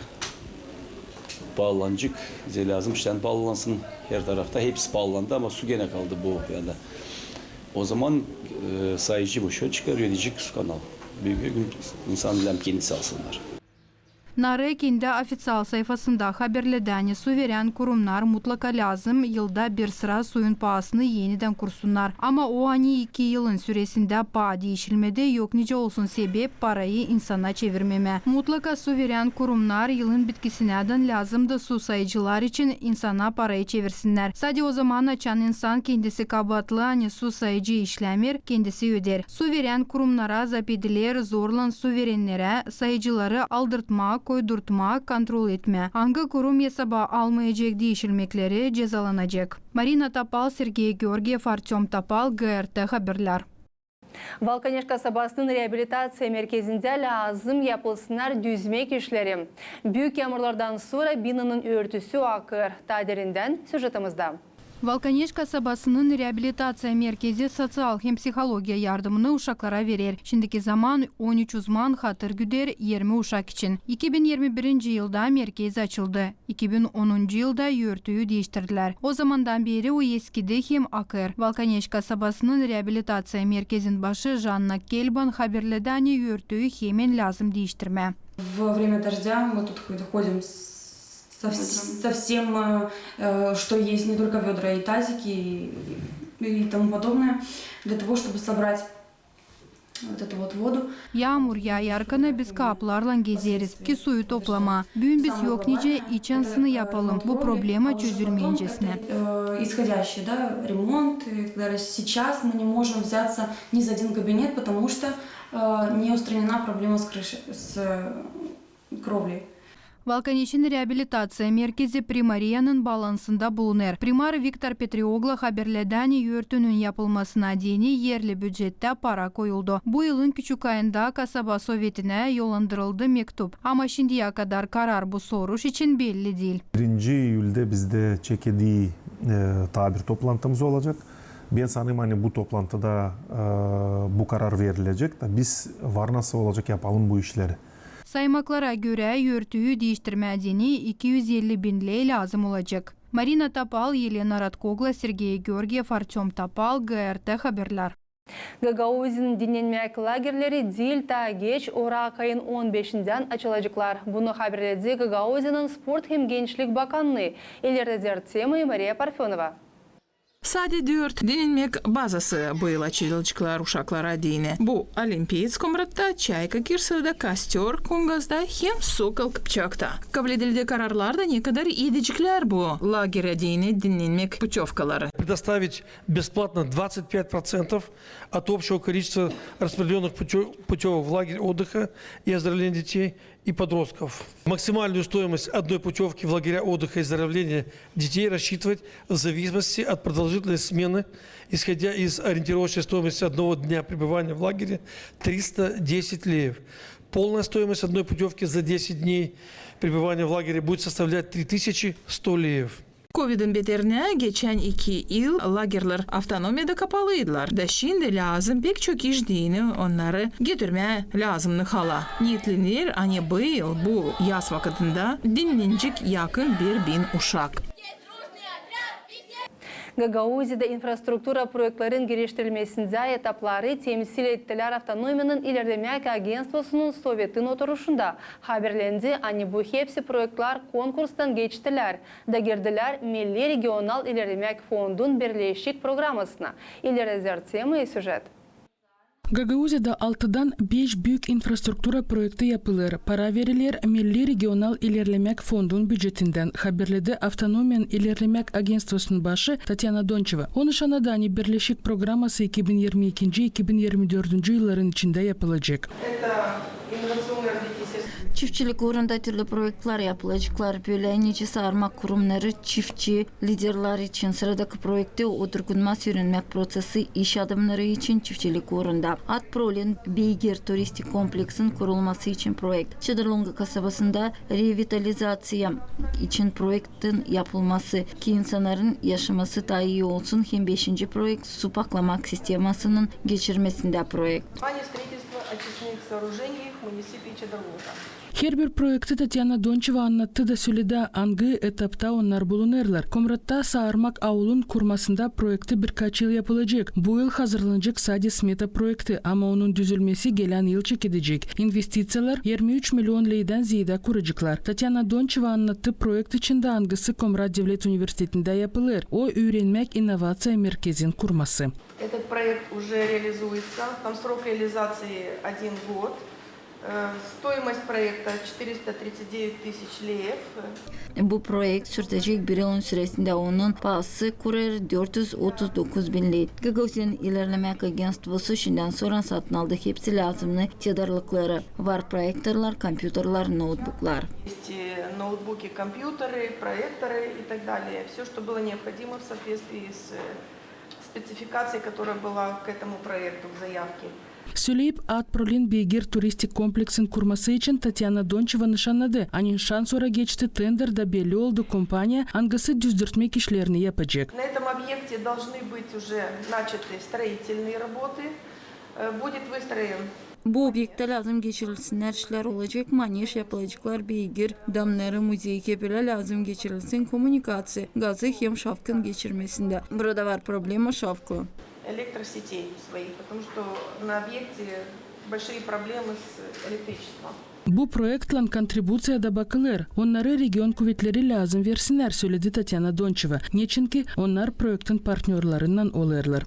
Paalanacek, zerä lääzım şindän paalansın. Her tarafta hepsi paalandı, ama su genä kaldı bu yanda. Ozaman, e, sayıcı bu şötçiklär ödeyecek su kanal. Büünkü gün insan lääzım kendisi alsınnar. Narı kendi ofiţial sayfasında haberledi, ani su verän kurumnar mutlaka lääzım yılda bir sıra suyun paasını enidän kursunnar. Ama o, ani iki yılın süresindä paa diişilmedi, yok nicä olsun sebep parayı insana çevirmemää. Mutlaka su verän kurumnar yılın bitkisinädän lääzımdı su sayıcılar için insana parayı çevirsinnär. Sade ozaman, açan insan kendisi kabaatlı, ani su sayıcı işlämeer, kendisi öder. Su verän kurumnara zapt ediler zorlan su verennerä sayıcıları aldırtmaa, koydurtmaa, kontrol etmää. Angı kurum esaba almayacek diişilmekleri, cezalanacek. Marina Topal, Sergey Georgiev, Artöm Topal, GRT Haberlär. Valkaneş kasabasının reabilitaţiya merkezindä lääzım yapılsınnar düzmäk işleri. Büük yaamurlardan sora binanın örtüsü akêr. Taa derindän süjetimizda. Valkaneş kasabasının reabilitaţiya merkezi soţial hem psihologiya yardımını uşaklara verer. Şindiki zaman on üç uzman hatır güder irmi uşak için. İki bin irmi birinci yılda merkez açıldı. İki bin onuncu yılda örtüyü diiştirdilär. O zamandan beeri o eskidi hem akêr. Valkaneş kasabasının reabilitaţiya merkezin başı Janna Kelban haberledi, ani örtüyü hemen lääzım diiştirmää. Во время дождя мы тут ходим с- со вс- со всем, э, э, что есть, не только ведра, и тазики, и, и тому подобное, для того, чтобы собрать вот эту вот воду. Yaamur yaayarkana biz kaplarlan gezeriz, ki suyu toplamaa. Büün biz yok nicä iç ansını yapalım. Bu problema çözülmeyencesine. Э, исходящий, да, ремонт и так далее. Сейчас мы не можем взяться ни за один кабинет, потому что, э, не устранена проблема с крышей, с, э, кровлей. Valkaneşin reabilitaţiya merkezi primariyanın baalansında bulunêr. Primar Viktor Petrioglu haberledi, ani örtünün yapılmasına deyni erli bücettä para koyuldu. Bu yılın küçük ayında kasaba sovetinä yollandırıldı mektup. Ama şindiyä kadar karar bu soruş için belli diil. Birinci iyüldä bizdä çekedi, e, taa bir toplantımız olacek. Bän sanêrım, ani bu toplantıda, e, bu karar verilecek. Da biz var nasıl olacek yapalım bu işleri. Saymaklara görä, örtüyü diiştirmää deyni iki üz elli bin ley lääzım olacek. Marina Topal, Elena Radkogla, Sergey Georgiev, Artöm Topal, GRT Haberlär. Gagauzinin dinnenmäk lagerleri diil, taa geç, oraak ayın on beşindän açılaceklar. Bunu haberledi Gagauziyanın sport hem gençlik bakannıı. İlerdä diil temayı Mariya Parfönova. Sade dört dinnenmäk bazası bu yıl açılaceklar uşaklara deyni. Bu Olimpiets Komratta, Çayka Kirsovada, Kostör Kungazda hem Sokol Kıpçakta. Kabledildi kararlarda, ne kadar edeceklär bu lagerä deyni dinnenmäk putövkaları. Предоставить бесплатно двадцать пять процентов от общего количества распределённых путё- путёвок в лагерь отдыха и оздоровления детей и подростков. Максимальную стоимость одной путёвки в лагеря отдыха и оздоровления детей рассчитывать в зависимости от продолжительности смены, исходя из ориентировочной стоимости одного дня пребывания в лагере, триста десять леев. Полная стоимость одной путёвки за десять дней пребывания в лагере будет составлять три тысячи сто леев. Kovidin beterinä geçän iki yıl lagerlär avtonomiyada kapalıydılar. Da şindi lääzım pek çok iş deyni onnarı getirmää lääzımnı hala. Neetlenir, ani bıyıl bu yaz vakıdında dinnenecek yakın bir bin uşak. Gagauziyada infrastruktura proektlerin geliştirilmesindä etapları temsil ettilär avtonomiyanın ilerlemäk agentstvosunun sovetin oturuşunda. Haberlendi, ani bu hepsi proektlär konkurstan geçtilär da girdilär Milli regional ilerlemäk fondun birleşik programasına. İleri zertlemä, süjet. Gagauziyada altıdan beş büük infrastruktura proekti yapılêr. Para veriler Milli regional ilerlemäk fondun bücetindän, haberledi avtonomiyanın ilerlemäk agentstvosunun başı Tatyana Donçeva. O nışannadı, ani birleşik programası iki bin irmi ikinci, iki bin irmi dördüncü yılların içindä yapılacek. Çiftçilik uurunda türlü proektlär yapılaceklar. Bölä nicä saarmak kurumnarı çiftçi liderlär için. Sıradakı proekti odurgunma üürenmäk prosesi iş adamnarı için çiftçilik uurunda. At Prolin beygir turistik kompleksin kurulması için proekt. Çadırlonga kasabasında revitalizaţiya için proektin yapılması, ki insannarın yaşaması taa ii olsun, hem beşinci proekt su paklamak sistemasının geçirmesindä proekt. Плане строительства очистных сооружений в муниципии Чадырлуга. Herbir proekti Tatyana Donçeva annattı da söledi, angı etapta onnar bulunêrlar. Komratta Saarmak aulun kurmasında proekti birkaç yıl yapılacek. Bu yıl hazırlanacek sade smeta proekti, ama onun düzülmesi gelän yıl çekedecek. İnvestiţiyalar irmi üç million leydän zeedä kuraceklar. Tatyana Donçeva annattı proekt içindä, angısı Komrat devlet universitetindä yapılêr. O üürenmäk innovaţiya merkezin kurması. Этот проект уже реализуется. Там срок реализации один год. Э, стоимость проекта четыреста тридцать девять тысяч леев. Bu proekt sürtecek bir yılın süresindä, onun paası kurêr dört üz otuz dokuz bin ley. Gagauziyanın ilerlemäk agentstvosu şindän sora satın aldı hepsi lääzımnı tedarlıkları. Var proektorlar, kompyuterlär, noutbuklar. Есть, э, ноутбуки, компьютеры, проекторы и так далее. Всё, что было необходимо в соответствии с, э, спецификацией, которая была к этому проекту в заявке. Söleyip, At Prolin beygir turistik kompleksin kurması için Tatyana Donçeva nışannadı, ani nişan sora geçti tender da belli oldu kompaniya, angısı düzdürtmäk işlerini yapacek. На этом объекте должны быть уже начаты строительные работы. Э, будет выстроен Bu obyektä lääzım geçirilsinnär işlär, olacek manež, yapılaceklar beygir damnarı, muzey, hepsi lääzım geçirilsin komunikaţiya, gazı hem şafkın geçirmesindä. Burada var problema şafkı. Электросетей своих, потому что на объекте большие проблемы с электричеством. Bu proektlän kontribuţiyada bakılêr. Onnarı region kuvetleri lääzım versinnär, söledi Tatyana Donçeva. Neçinki onnar proektin partnörlerinnän olêrlar.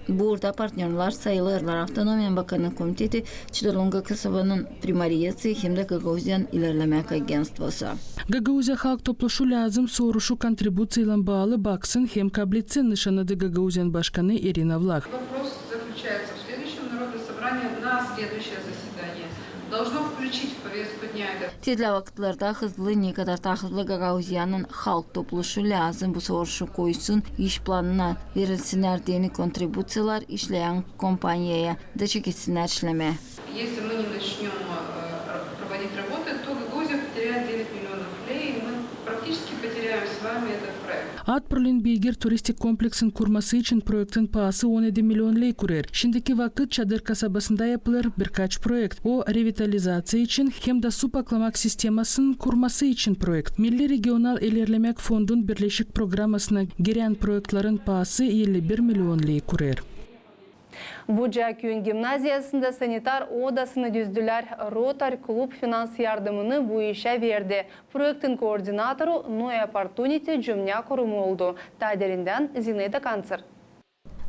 Burada partnörlär sayılêrlar Avtonomiyanın Bakanlık Komiteti, Çadırlonga kasabanın primariyası hem dä Gagauziyanın ilerlemäk agentstvosu. Gagauziya Halk Topluşu lääzım soruşu kontribuţiyaylan baalı baksın hem kabletsin, nışannadı Gagauziyanın başkanı İrina Vlah. Вопрос заключается в следующем. Народное собрание на следующее заседание должно включить в повестку дня это. Tedlä vakıtlarda hızlı, ne kadar taa hızlı Gagauziyanın Halk Topluşu lääzım bu soruşu koysun iş planına, verilsinnär deyni kontribuţiyalar işleyän kompaniyaya da çeketsinnär işlemää. Если мы не начнём, э, проводить работы, то Гагаузия потеряет девять миллионов лей, и мы практически потеряем с вами этот проект. At Prolin beygir turistik kompleksin kurması için proektin paası on edi million ley kurêr. Şindiki vakıt Çadır kasabasında yapılêr birkaç proekt. O revitalizaţiya için hem dä su paklamak sistemasının kurması için proekt. Milli regional ilerlemäk fondun birleşik programasına girän proektlerin paası elli bir million ley kurêr. Bucaküüyün gimnaziyasında sanitar odasını düzdülär. Rotary klub finans yardımını bu işä verdi. Proektin koordinatoru New Opportunity cümnä kurumu oldu. Taa derindän Zinaida Kanţer.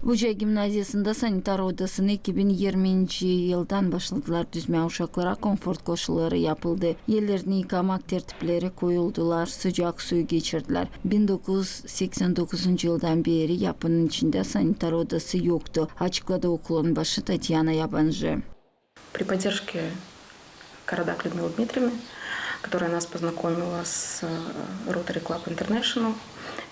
Buca gimnaziyasında sanitar odasını iki bin irminci yıldan başladılar düzmää. Uşaklara konfort koşulları yapıldı. Ellerini yıkamak tertipleri koyuldular, sıcak suyu geçirdilär. Bin dokuz üz seksän dokuzuncu yıldan beeri yapının içindä sanitar odası yoktu, açıkladı okulun başı Tatyana Yabancı. При поддержке Карадак Людмилы Дмитриевны, которая нас познакомила с, э, Rotary Club International,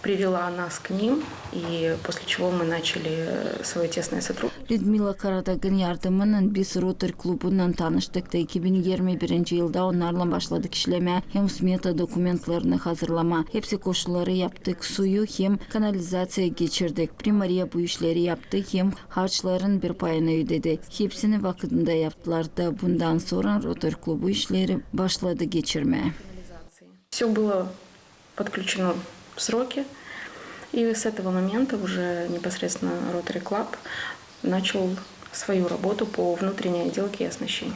привела нас к ним, и после чего мы начали, э, своё тесное сотрудничество. Lüdmila Karadag'ın yardımınnan biz Rotary klubunnan tanıştık da iki bin irmi birinci yılda onnarlan başladık işlemää hem smeta dokumentlerini hazırlamaa. Hepsi koşulları yaptık, suyu hem kanalizaţiya geçirdik. Primariya bu işleri yaptı hem harçların bir payını ödedi. Hepsini vakıdında yaptılar da bundan sora Rotary klubu işleri başladı geçirmää. Всё было подключено в сроки, и с этого момента уже непосредственно Rotary Club начал свою работу по внутренней отделке и оснащению.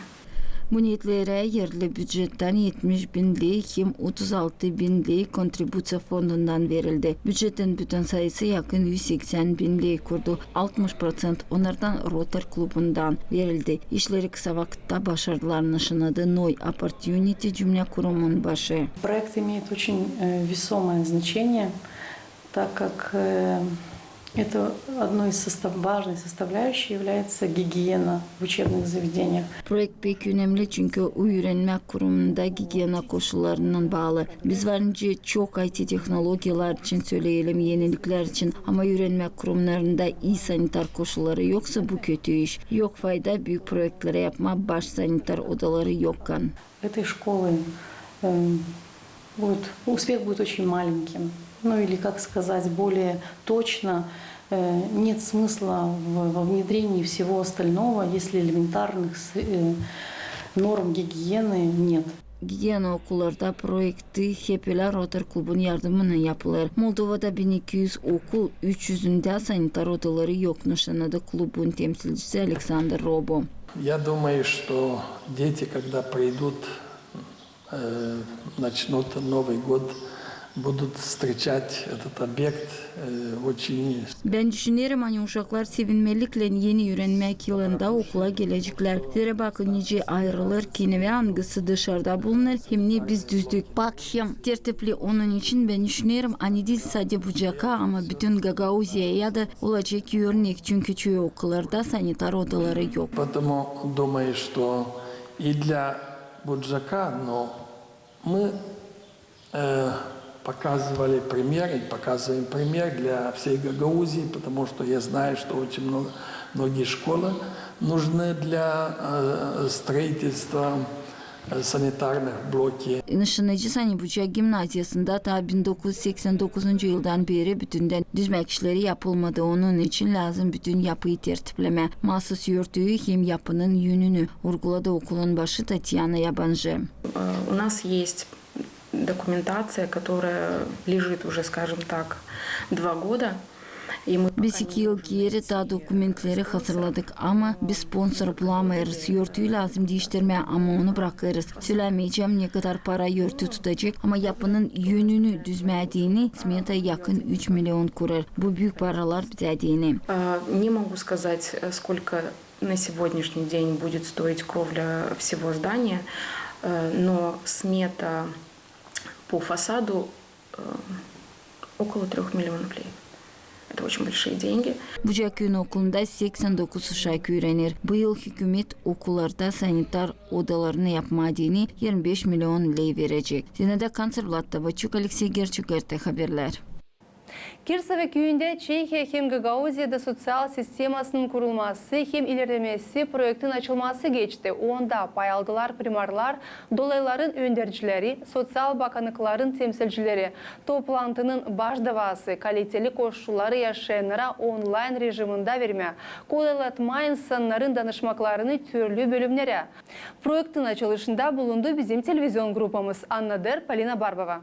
Bu neetlerä erli bücettän etmiş bin ley hem otuz altı bin ley kontribuţiya fondundan verildi. Bücetin bütün sayısı yakın üz seksän bin ley kurdu. Altmış proţent onnardan Rotary klubundan verildi. İşleri kısa vakıtta başardılar, nışanadı Noi Opportunity cümlä kurumun başı. Проект имеет очень э, весомое значение, так как э, это одно из состав, важной составляющей является гигиена в учебных заведениях. Proekt pek önemli, çünkü o üürenmä kurumunda gigiena koşullarınnan baalı. Biz var nicä çok I T tehnologiyalar için söleyelim, eniliklär için, ama üürenmä kurumnarında ii sanitar koşulları yoksa, bu kötü iş. Yok fayda büük proektleri yapmaa baş sanitar odaları yokkan. Этой школы э, будет, успех будет очень маленьким. Ну или, как сказать более точно, э, нет смысла в, во внедрении всего остального, если элементарных с- э, норм гигиены нет. Gigiena okullarda proekti hep ölä Rotary klubun yardımınnan yapılêr. Moldovada bin iki üz okul, üç üzündä sanitar odaları yok, nışanadı klubun temsilcisi Aleksandr Robo. Я думаю, что дети, когда придут, э, начнут Новый год, будут встречать этот объект э, очень Bän düşünerim, ani uşaklar sevinmelliklän eni üürenmäk yılında okula geleceklär. Zerä bakın, nicä ayırılêr kenevä, angısı dışarda bulunêr, hem ne biz düzdük. Pak hem tertipli. Onun için bän düşünerim, ani diil sade Bucaka, ama bütün Gagauziyaya da olacek örnek, çünkü çoyu okullarda sanitar odaları yok. Потому думаю, что и для Буджака, но мы э, показывали пример и показываем пример для всей Гагаузии, потому что я знаю, что очень много, многие школы нужны для э, строительства э, санитарных блоки. Nışanêêrız, ani Bucak gimnaziyasında taa bin dokuz üz seksän dokuzuncu yıldan beeri bütündän düzmäk işleri yapılmadı. Onun için lääzım bütün yapıyı tertiplemää. Maasuz örtüyü hem yapının yönünü, urguladı okulun başı Tatyana Yabancı. Э, У нас есть документация, которая лежит уже, скажем так, два года. И мы Biz iki yıl geeri taa dokumentleri hazırladık, ama biz sponsor bulamêêrız. Örtüyü lääzım diiştirmää, ama onu brakêrız. Sölämeyecäm, ne kadar para örtü tutacek, ama yapının yönünü düzmää deyni smeta yakın üç milion kurêr. Bu büük paralar bizä deyni. Э, Не могу сказать, э, сколько на сегодняшний день будет стоить кровля всего здания, э, но смета по фасаду э, около трёх миллионов лей. Это очень большие деньги. Bucak küüyün okulunda seksän dokuz uşak üürenir. Bu yıl hükümet okullarda sanitar odalarını yapmaa deyni irmi beş milion ley verecek. Zinaida Kanserblad, Tavaçuk, Aleksey Gerçuk, R T Haberlär. Kirsovä küüyündä Çehiya hem Gagauziyada soţial sistemasının kurulması hem ilerlemesi proektin açılması geçti. Onda pay aldılar primarlar, dolayların öndercileri, soţial bakannıkların temsilcileri. Toplantının baş davaası kaliteli koşulları yaşayannara onlayn rejiminda vermää, kolaylatmaa insannarın danışmaklarını türlü bölümnerä. Proektin açılışında bulundu bizim televizion grupamız. Annader Polina Barbova.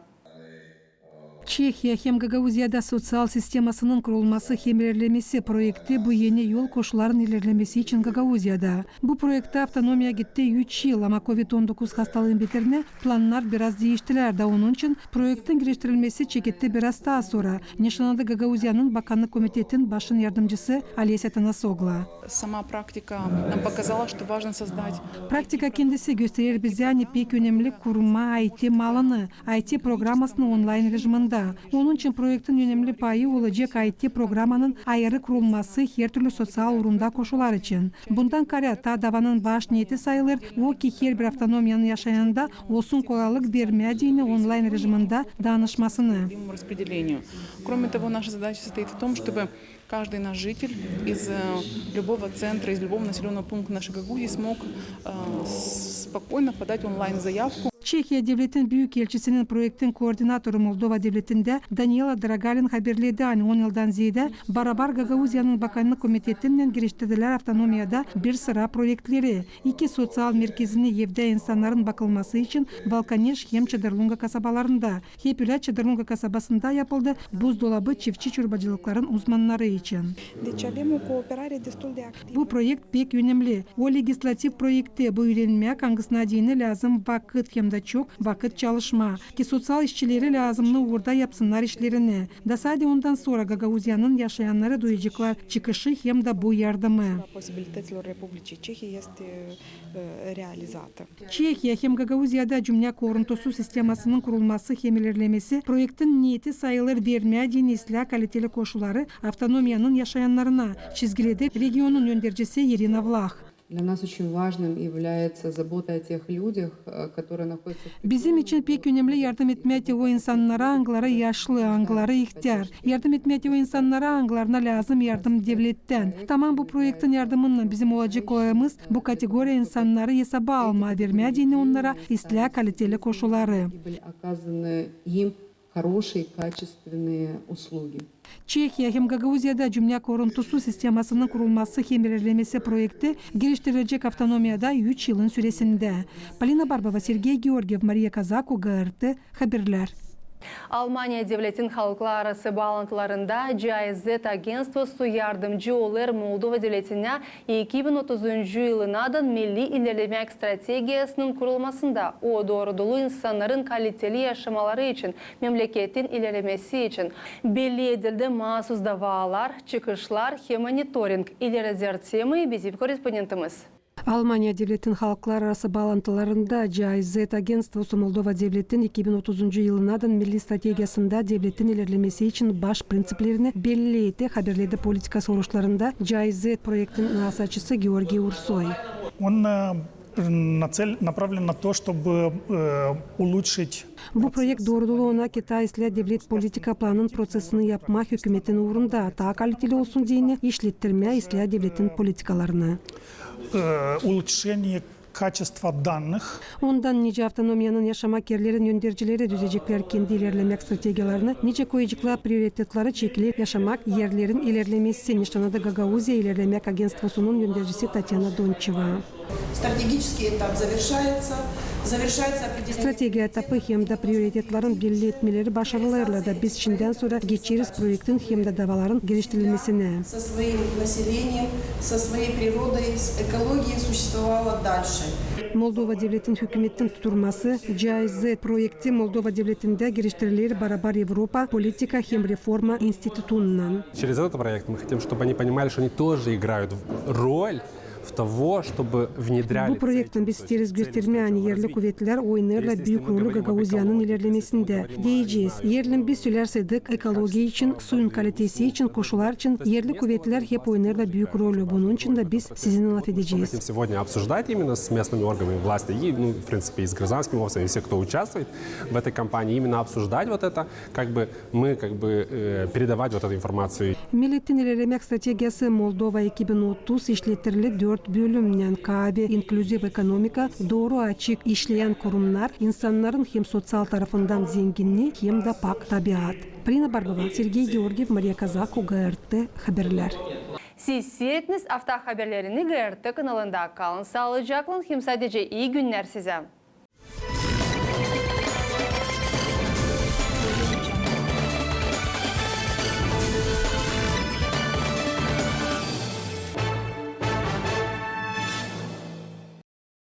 Çehiya hem Gagauziyada soţial sistemasının kurulması hem ilerlemesi proekti bu eni yol koşulların ilerlemesi için Gagauziyada. Bu proektä avtonomiya gitti üç yıl, ama kovid on dokuz hastalıın beterine plannar biraz diiştilär da, onun için proektin geliştirilmesi çeketti biraz taa sora, neşanadı Gagauziyanın Bakannık komitetin başın yardımcısı Olesya Tanasoglu. Сама практика нам показала, что важно создать. Praktika kendisi gösterer bizä, ani pek önemli kurmaa I T malını, I T programasını onlayn rejimindä. Onun için proektin önemli payı olacek I T programanın ayırı kurulması hertürlü soţial uurunda koşular için. Bundan kaarä, taa davanın baş neeti sayılêr o ki herbir avtonomiyanın yaşayanında olsun kolaylık vermää deyni onlayn režimindä daanışmasını. Кроме того, наша задача состоит в том, чтобы каждый наш житель из, э, любого центра, из любого населённого пункта нашей Гагаузии смог, э, с-, спокойно подать онлайн-заявку. Çehiya devletin büük elçisinin proektin koordinatoru Moldova devletindä Daniela Dragalin haberledi, ani on yıldan zeedä barabar Gagauziyanın Bakannık komitetininnän giriştirilär avtonomiyada bir sıra proektleri. İki soţial merkezini evdä insannarın bakılması için Valkaneş hem Çadırlunga kasabalarında. Hep ölä Çadırlunga kasabasında yapıldı buzdolabı çiftçi-çorbacılıkların uzmannarı için. Bu proekt pek önemli. O legislativ proekt, bu üürenmäk, angısına deyni lääzım vakıt hem dä çok vakıt çalışmaa, ki soţial işçileri lääzımnı uurda yapsınnar işlerini. Da sade ondan sora Gagauziyanın yaşayannarı duyaceklar çıkışı hem dä bu yardımı. Çehiya hem Gagauziyada cümnä koruntusu sistemasının kurulması hem ilerlemesi proektin neeti sayılêr vermää deyni islää kaliteli koşulları avtonomiyanın yaşayannarına, çizgiledä regionun öndercisi İrina Vlah. Для нас очень важным является забота о тех людях, э, которые находятся в... Bizim için pek önemli yardım etmää te o insannara, angıları yaşlı, angıları ihtär. Yardım etmää te o insannara, angılarına lääzım yardım devlettän. Tamam bu proektin yardımınnan bizim olacek kolayımız bu kategoriya insannarı esaba almaa, vermää deyni onnara islää kaliteli koşulları. И были оказаны им хорошие, качественные услуги. Çehiya hem Gagauziyada cümnä koruntusu sistemasının kurulması hem ilerlemesi proekti giriştirilecek avtonomiyada üç yılın süresindä. Polina Barbova, Sergey Georgiev, Mariya Kazaku, G R T haberlär. Almaniya devletin halklararası baalantılarında G I Z agentstvosu yardımcı olêr Moldova devletinä iki bin otuzuncu yılınadan milli ilerlemäk strategiyasının kurulmasında. O, doorudulu insannarın kaliteli yaşamaları için, memleketin ilerlemesi için. Belli edildi maasuz davalar, çıkışlar hem monitoring. İlerä dä temayı bizim korrespondentimiz. Almaniya devletin halklararası baalantılarında G I Z agentstvosu Moldova devletin iki bin otuzuncu yılınadan milli strategiyasında devletin ilerlemesi için baş printsiplerini belli etti, haberledi politika soruşlarında G I Z proektin naasaçısı Georgiy Ursoy. Он, э, нацел-, направлен на то, чтобы, э, улучшить... Bu proekt doorudulu ona, ki taa islää devlet politika planın prosesini yapmaa hükümetin uurunda, taa kaliteli olsun deyni işlettirmää islää devletin politikalarını. Э, улучшение качества данных. Ondan nicä avtonomiyanın yaşamak erlerin öndercileri düzecekler kendi ilerlemäk strategiyalarını, nicä koyaceklar prioritetleri, çekiler yaşamak erlerin ilerlemesi, nişannadı Gagauziya ilerlemäk agentstvosunun öndercisi Tatyana Donçeva. Стратегический этап завершается, завершается определение... Strategiya etapı hem dä prioritetlerin belli etmeleri başarılêrlar da biz şindän sora geçeriz proektin hem dä davaların giriştirilmesinä. Со своим населением, со своей природой, с экологией существовала дальше. Moldova devletin hükümetin tuturması, G I Z proekti Moldova devletindä giriştiriler barabar Evropa politika hem reforma institutunnan. Через этот проект мы хотим, чтобы они понимали, что они тоже играют в-, роль в того, чтобы внедряли... Bu proektän biz isteeriz göstermää, ani erli kuvetlär oynêêrlar büük rolü Gagauziyanın ilerlemesindä. Deyecez, erlin biz sölärseydik ekologiya için, suyun kalitesi için, koşular için, erli kuvetlär hep oynêêrlar büük rolü. Bunun için dä biz sizinnän lafedecez. Сегодня обсуждать именно с местными органами власти и, ну, в принципе, и с гражданским обществом, и все, кто участвует в этой кампании, именно обсуждать вот это, как бы мы, как бы, э, передавать вот эту информацию. Milletin ilerlemäk strategiyası Moldova iki bin otuz işlettirili dört bölümnän: kavi, inklüziv ekonomika, dooru, açık işleyän kurumnar, insannarın hem soţial tarafından zenginnik hem dä pak tabiat. Polina Barbova, Sergey Georgiev, Mariya Kazaku, G R T haberlär. Siz siirediniz Afta haberlerini G R T kanalında. Kalın saalıcaklan hem sadecä ii günnär sizä.